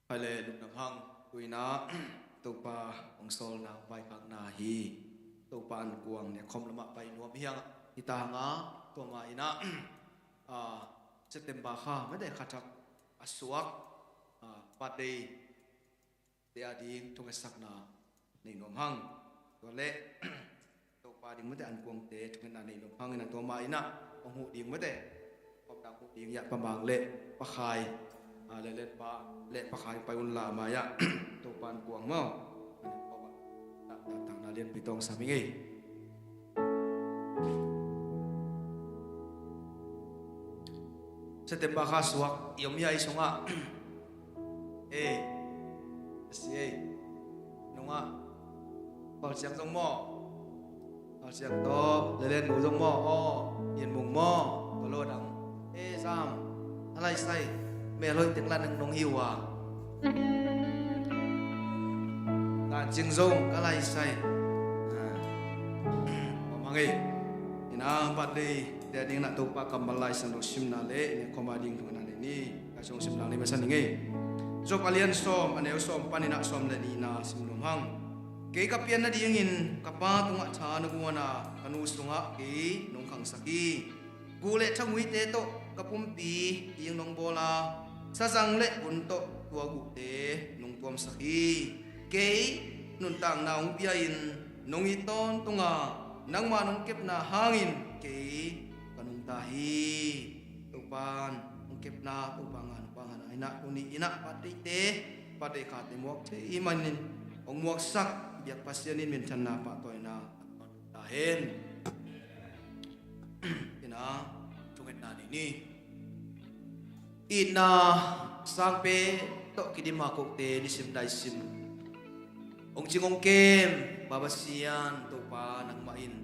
Hai le, lungdam hang. Tu-in ah Topa hong sawlna, vaikhakna hi. Topa ankuang ne khom lamah pai nuam hi hang, hi ta hang a, tua mah in ah, ah, September kha mate kha thak a suak, ah, birthday te a ding thungetsakna nei nuam hang. Tua leh Topa ding mate ankuangte thungetna nei nuam hang in ah, tua mah in ah hong huh ding mate, khopna huh ding Yah Pa Mang le Pa Khai, ah, Lelen Pa le Pa Khai pai un la mai ah, Topa ankuang maw, taktakna lianpi tawng sam hi ngei. September kha suak i om hi a, i sungah. Ei, a si ei. Nungah Khualsiang zong maw? Khualsiang tawh Lelen nu zong maw? Aw, Yen Mung maw? Tua lo dang. Ei, Sam, a lai sai. Mel hoih teng la nang nong hi uh a. Tancing zong ka lai sai. Ah. Aw, mang ei. Ina, birthday te a ding in ah Topa kammal Lai Siangtho simna le, ne khom a ding thungetna nei ni. Ka sung simlang ni masa ni ngei. Job a lian sawm, a neu sawm panin ah sawm le nihna sim nuam hang. Kei ka pian nadingin ka pa tungah tha na guan a, ka nu sungah kei nong khangsak hi. Guh le thamuite tawh ka pumpi ding nong bawl a, sazang le vun tawh tua guhte nong tuamsak hi. Kei nuntakna hong pia-in nong it tawntunga nangmah nong kepna hangin kei ka nungta hi. Topan hong kepna Topa ngah, Topa ngahna hi-in ah, tuni-in ah birthday-te, birthday khate muak thei ahih manin hong muaksak biak Pasian in minthanna, pahtawina ta hen. Ina thungetna nei ni. Itna sangpen tawh kidim a kote nisim daisim hong cing hong kem Pa Pasian Topa nangmah in,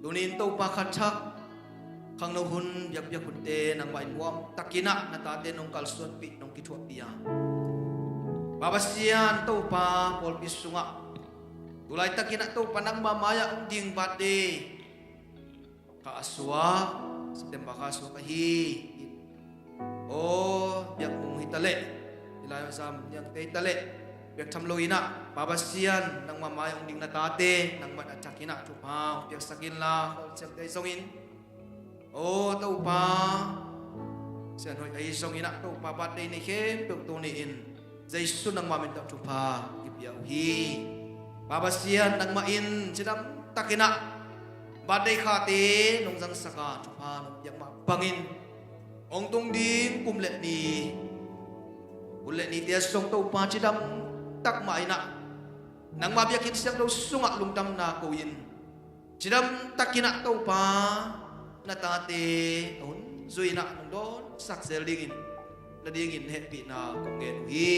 tuni-in Topa khat thak khangno hun biakpiak hunte nangmah in nuamtakin ah na tate nong kalsuanpih, nong kithuahpih a, Pa Pasian Topa pawlpi sungah tu laitakin ah Topa nangmah mai-ah hong ding birthday kha a suak, September kha a suak ahi. Aw, biakmung hi taleh, i lai-ah zam niangte hi taleh, biak tham lo-in ah Pa Pasian nangmah mai-ah hong ding na tate nangmah in a thakin ah thupha hong piaksak inla, khualsiamte zongin, aw Topa, sianhoih ahi zongin ah Topa birthday nei khempeuh tuni-in Jesu nangmah min tawh thupha kipia uh hi. Pa Pasian nangmah in cidamtakin ah birthday khate nong zangsak a, thupha nong piak mah bangin hong tung ding kum le ni, hun le nite a zong Topa cidamtak mah in ah nangmah biakinn siangtho sungah lungdamna ko-in, cidamtakin ah Topa na tate a hun zui-in ah nong dawnsak zel dingin, na dingin hehpihna kong ngen uh hi.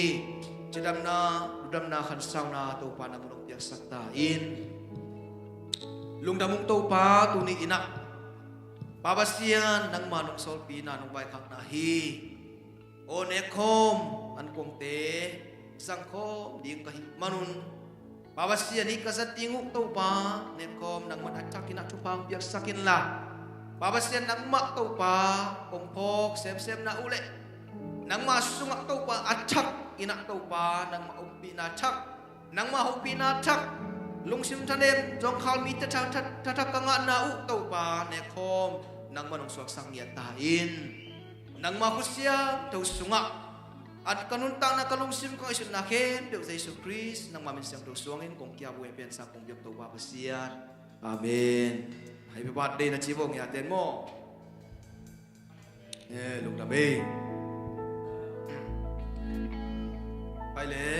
Cidamna, lungdamna, khansauna Topa nangmah nong piaksak ta in. Lungdam ung Topa, tuni-in ah Pa Pasian nangmah nong sawlpihna, nong vaikhakna hi. Aw, nekkhawm ankuangte zangkhawm ding ka hih manun, Pa Pasian, hih ka zat ding uh Topa, nekkhawm nangmah in a thakin ah thupha hong piaksak inla, Pa Pasian, nangmah Topa kong phawk semsemna uh leh nangmah sungah Topa a thakin ah Topa nangmah ompihna thak, nangmah hopihna thak, lungsim thanem zawngkhal mite tha-, tha-, thathak ka ngahna uh Topa, nekkhawm nangmah nong suaksak ngiat ta in. Nangmah khut siangtho sungah a ka nuntakna, ka lungsim, ka ngaihsutna khempeuh Jesu Khrist nangmah min siangtho suangin kong ki-ap uh hi, Piansang kong biak Topa Pasian. Amen. Happy birthday na ci vo ngiaten maw? Eh, lungdam ei. Pai le,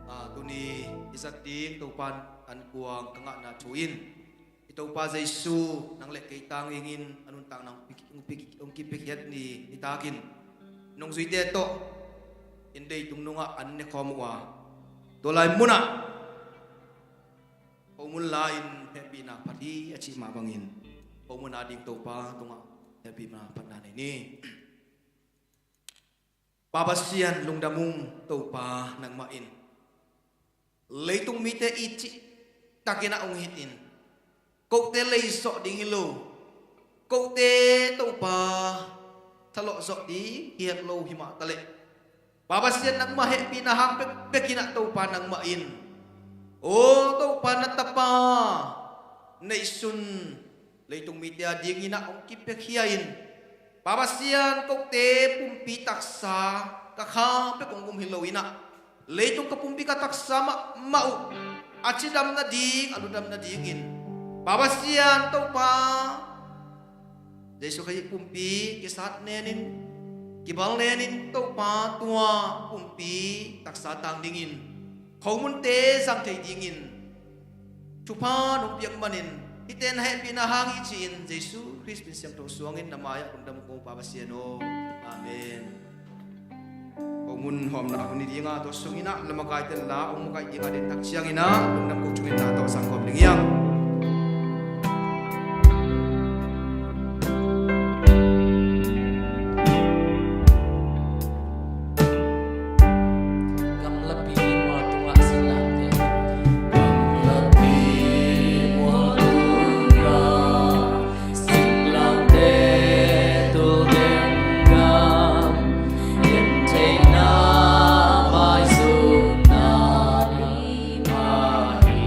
ah, tuni i zat ding Topan ankuang ka ngahna thu in, i Topa Jesu nang le kei tangingin a nuntakna hong pi-, hong pi-, hong kipiakhiat ni i takin, nong zuite tawh in deitung nungah an nekhawm uh a, tua lai munah khomun la-in hehpihna phat hi a cih mah bangin, khomun a ding Topa tungah hehpihna phatna nei ni. Pa Pasian, lungdam ung Topa, nangmah in leitung mite i cih takin ah hong hitin, kote lei zawh ding hi lo, kote Topa thalawh zawh ding hi het lo hi mah taleh, Pa Pasian, nangmah hehpihna hang pekpek in ah Topa nangmah in, aw Topa, na Tapa neihsun leitung mite a dingin ah hong kipiakhia in, Pa Pasian, kote pumpi taksa ka kha bek hong um hi lo-in ah, leitung ka pumpi ka taksa mahmah uh a cidam nading, a lungdam nadingin, Pa Pasian Topa, Jesu Khrih pumpi kisat nenin, kibal nenin, Topa tua pumpi taksa tang dingin, khomunte zang thei dingin thupha nong piak manin, hihte na hehpihna hang hi ci-in Jesu Khrist min siangtho suangin na mai-ah lungdam kong, Pa Pasian aw. Amen. Khomun hawmna hun hi ding a, tua sungin ah lamakaite la hong makaih ding a, den tak ciangin ah lungdam ko thungetna tawh zangkhawm ding hi hang. Gamlapi mual tungah sinlangte. Gamlapi mual tungah sinlangte, tul dengdang, en theihna, maizumna nei mah hi.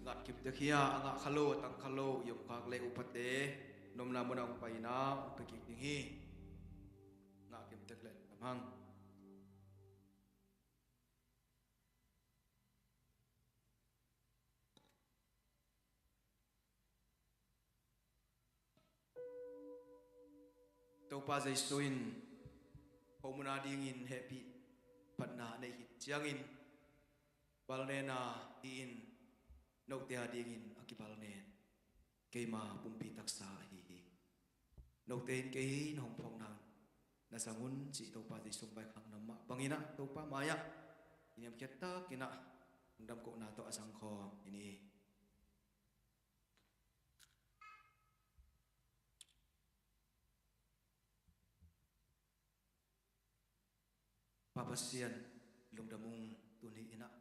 Ngah kim tek hi a, a ngah kha lo, a tang kha lo, i omkhak le upate, nomna munah hong paina hong pia kik ding hi. Ngah kim tek le lam hang. Topa Jesu in ho mun a dingin hehpih phatna a neih khit ciangin, balnena hi in, note a dingin a kibalnen keima pumpi taksa ahi hi. Note in kei na hong phawkna na zang un cih Topa Jesu hong vaikhakna mah bangin ah Topa mai-ah i niamkhiat takin ah lungdam kohna tawh a zang khawm i hi. Pa Pasian, lungdam ung. Tuni in ah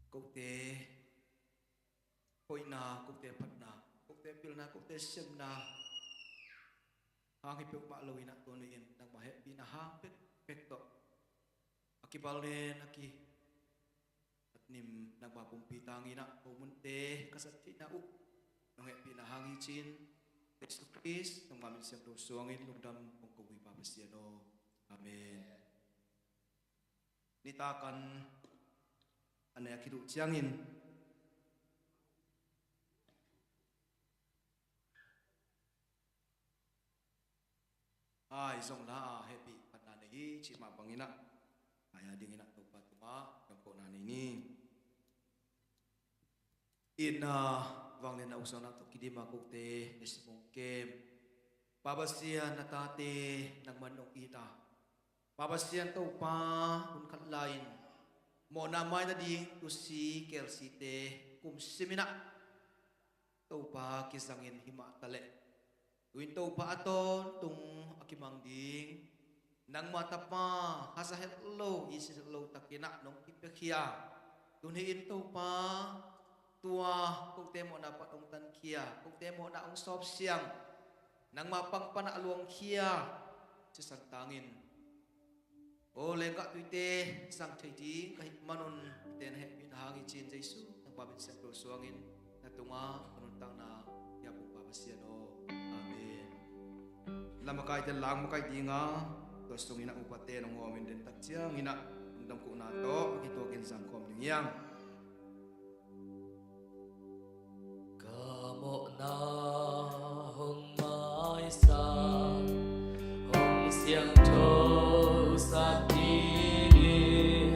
kote hoihna, kote phatna, kote pilna, kote siamna hang hi peuhmah lo in ah, tuni in nangmah hehpihna hang pekpek tawh a kibalnen, a ki a nim, nangma pumpi tangin ah ho munte ka zat theihna uh nong hehpihna hang hi ci-in, Jesu Khrist nangma min siangtho suangin lungdam kong ko hi, Pa Pasian aw. Amen. Nitak an a nek khit uh ciangin, ai zong la a hehpih phatna nei hi cih mah bangin ah, ai a dingin ah Topa tungah lungdam kohna nei ni. Itna, vangliatna, ukzawhna tawh kidim a kote na sim ung kem. Pa Pasian, na tate nangman nong it a, Pa Pasian Topa, hun khat lai-in mawhna mai nading tusi kelsite kum sim in ah Topa kizangin, himah taleh tu-in Topa a tawntung a kimang ding nangma Tapa, haza het lo, i sin het lo takin ah nong kipiakhia. Tuni in Topa, tua kote mawhna pan hong tankhia, kote mawhna hong sawpsiang, nangma pang pan ah luangkhia, sisan tangin aw, lenggah tuite zang thei ding ka hih manun, ite na hehpihna hang hi ci-in Jesu nangma min siangtho suangin na tungah ka nuntakna hia pung, Pa Pasian aw. Amen. Lam a kaite lang makaih ding a, tua sungin ah upate nong hawmin den tak ciangin ah lungdam kohna tawh a kituakin zang khawm ding hi hang. Ka mawhna hong maisak, hong siangthosak dingin,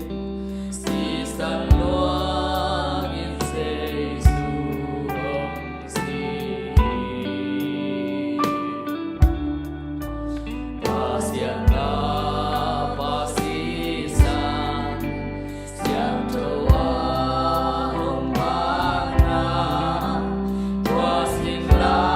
sisan luangin Jesu hong si. Pasian Tapa sisan, siangtho a hong bang na, tua sin la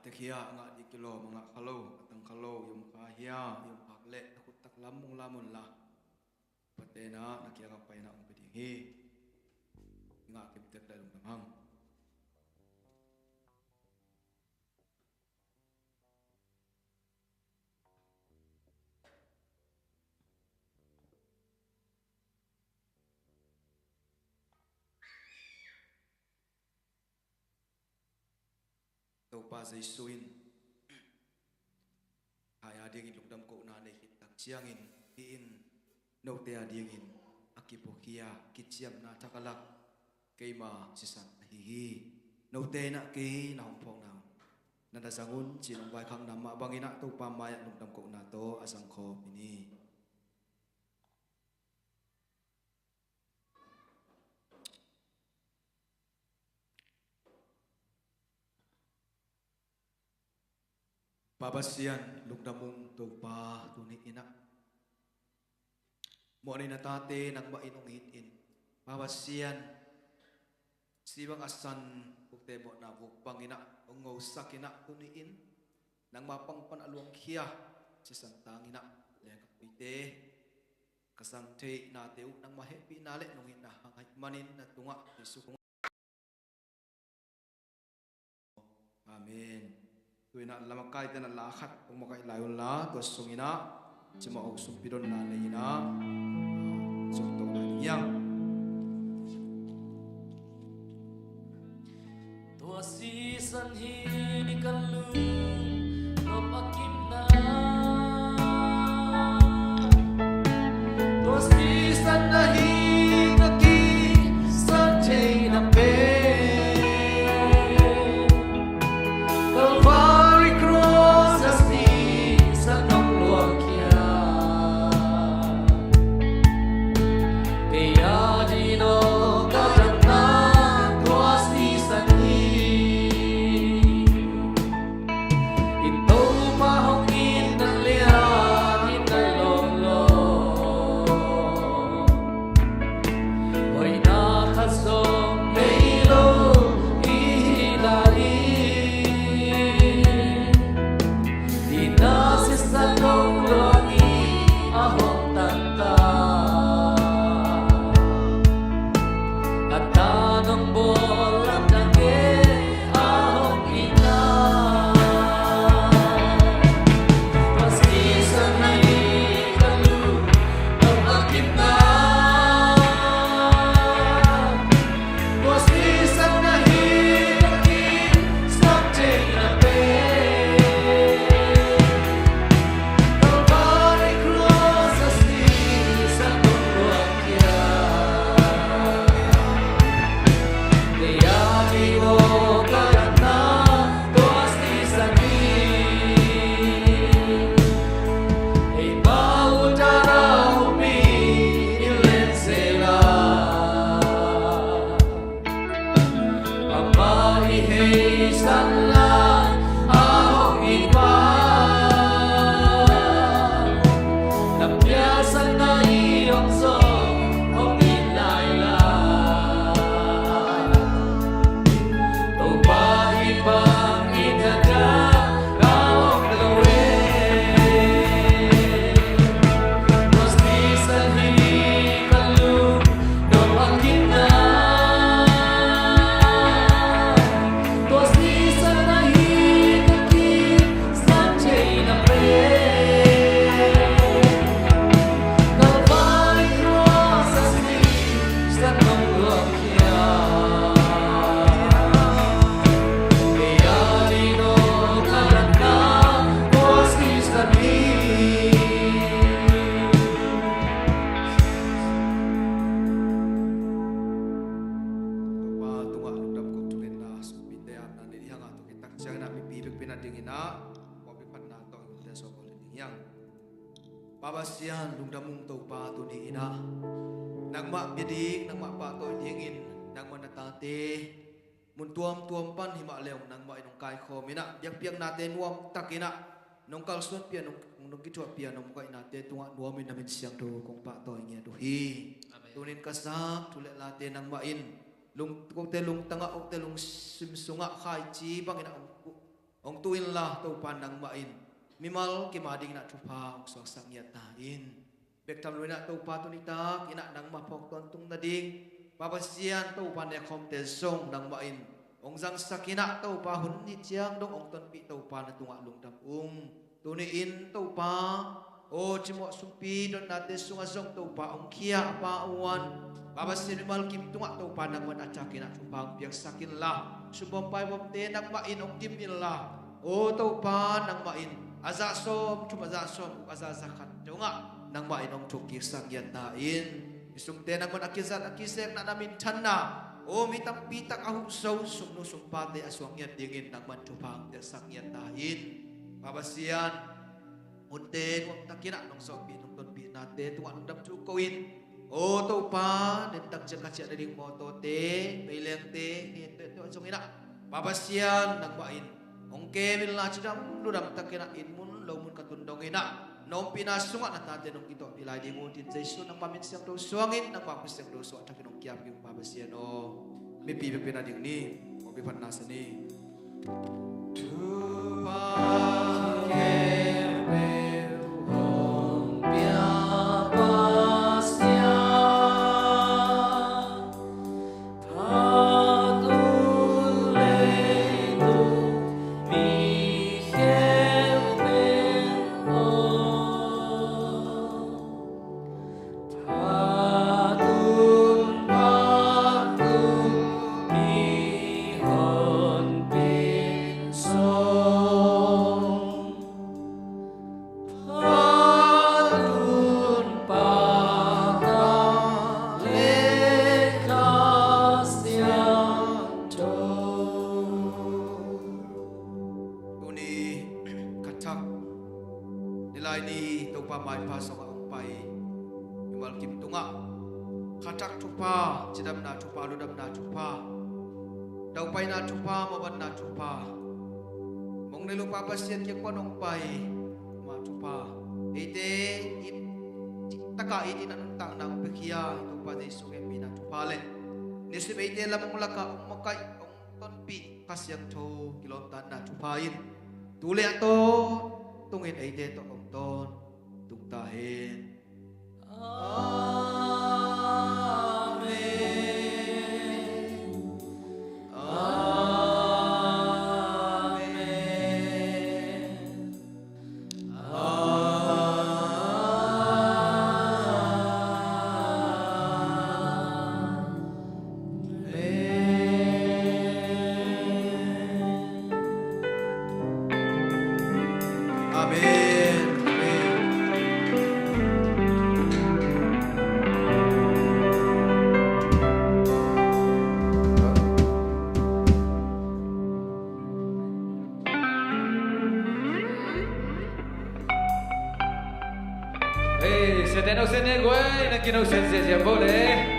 Tek hia, a ngah ding kilawm, a ngah kha lo, a tang kha lo, i om kha hia, i om khak leh a khut taklam hong lam un la. Pate na, na kiangah pai na hong pia ding hi. I ngah kim tek leh lungdam hang. Topa Jesu in, hai a dingin lungdam kohna nei khit tak ciangin, hih in note a dingin a kipuakhia kiciamna thak a lak keima sisan ahi hi. Note in ah kei na hong phawkna na na zang un ci-in hong vaikhakna mah bangin ah Topa mai-ah lungdam kohna tawh a zang khawm in hi. Pa Pasian, lungdam ung Topa, tuni in ah mawhna in a tate nangmah in hong it in, Pa Pasian, si bang a san ukte mawhna vuk bangin ah hong ngosak in ah tuni in nangma pang pan a luangkhia sisan tangin ah leng ka kuite ka zang theihnate uh nangma hehpihna le nong itna hang ahih manin na tungah Jesu kong Amen. Tu in ah lamakaite in ah la khat hong makaih lai un la, tua sungin ah cimawh hong sumpi donna nei in ah zong tawh lai ding hiang. Tua sisan hi ka lung nop a kimna. Tua sisan na hi ka kisan theihna pen. Calvary cross a sisan hong luangkhia. Kei a ding nop ka dangna tua sisan hi. I Topa hong itna lian in a lawmlawm. Hoihna khat zong nei lo i hi lai hi. Itna sisan hong luang hi a hong tangtak. A ta nong bawl lamdang e a hong itna. Tua sisan hi ka lung nop a kimna. Tua sisan na hi ka kisan theihna pen. Calvary cross a sisan hong luangkhia. Kei a ding nop ka dangna tua sisan hi. Eima uh tana hong pi in len sela. Amah i heisan lai a hong it pa. Na piansakna i om zong hong it lai la. Topa i bang i dada a om lo e. Tua sisan hi ka lung nop a kimna. Tua sisan na hi ka kisan theihna pen. Calvary cross a sisan hong luangkhia. Kei a ding nop ka dangna tua sisan hi. Topa tungah lungdam kong thungetna sumpite apna nei ding hang a, tua khit tak ciangin ah mipi bekpi na dingin ah pawlpi phatna tawh i hunte sawm bawl ding hiang. Pa Pasian, lungdam ung Topa, tuni in ah nangmah pia ding, nangmah pahtawi dingin nangmah na tate mun tuamtuam pan himah le hong nangmah in hong kaikhawm in ah, biakpiaknate nuamtak in ah nong kalsuanpih a, nong, nong kithuahpih a, nong mukhaihnate tungah nuamin na min siangtho kong pahtawi ngiat uh hi. Amen. Tunin ka zak thu le late nangmah in lung, kote lungtangah, kote lungsim sungah khaici bangin ah hong, hong tu inla Topa nangmah in mimal kim a dingin ah thupha hong suaksak ngiat ta in. Bek tham lo inah Topa tuni tak inah nangmah phawk tawntung nading Pa Pasian Topa nekkhawmte zong nangmah in hong zangsak inah Topa hun ni ciang dong hong tonpih Topa na tungah lungdam ung. Tuni in Topa aw cimawh sumpi dotnate sungah zong Topa hong khia a Pa uan Pa Pasian mimal kim tungah Topa nangmah in a thak inah thupha hong piaksak inla, sumbawm paibawmte nangmah in hong dim inla, aw Topa nangmah in a zah sawm thum, a zah sawm uk, a zah za khat dongah nangmah in hong thukkiksak ngiat ta in. I sumte nangmah in a kizat a kizekna, na minthanna aw mi tampi tak a huh zo sumnu sumpate a suak ngiat dingin nangmah in thupha hong piaksak ngiat ta in. Pa Pasian, hunte nuamtak inah nong zawhpih nong tonpihnate tungah lungdam thu ko in, aw Topa, nemtak ciang ka ciah nading mawtawte, meilengte, hehpihte tawh zong inah Pa Pasian nangmah in hong kem inla, cidam ludam tak inah inn mun lo mun ka tun dong inah na ompihna sungah na tate nong kitawhpih lai ding uh, tin Jesu nangmah min siangtho suangin nangmah khut siangtho sungah thakin hong kiam kik ung Pa Pasian aw. Mipi biakpiakna ding ni, mawhpi phatna sa ni. Thupha khempeuh hong pia Pasian, a tung leitung mi khempeuh aw. Patung patung mi honpin song, patung pata le Kha Siangtho. Tuni khathak nilai ni Topa maipha sungah hong pai mimal kim tungah khathak thupha, cidamna thupha, ludamna thupha, daupaina thupha, mawhbatna thupha, mong nei lo Pa Pasian kiang pan hong pai ma thupha, eite it taka it in a nuntakna hong piakhia Topa Jesu hehpihna thupha le nisim eite lam hong laka hong makaih hong tonpih Kha Siangtho kilawmtatna thupha in tu le a tawntungin eite tawh hong tawntung ta hen. Amen. Amen. Amen. Amen. Hei, sete no sene guai, na kino sen se se bole.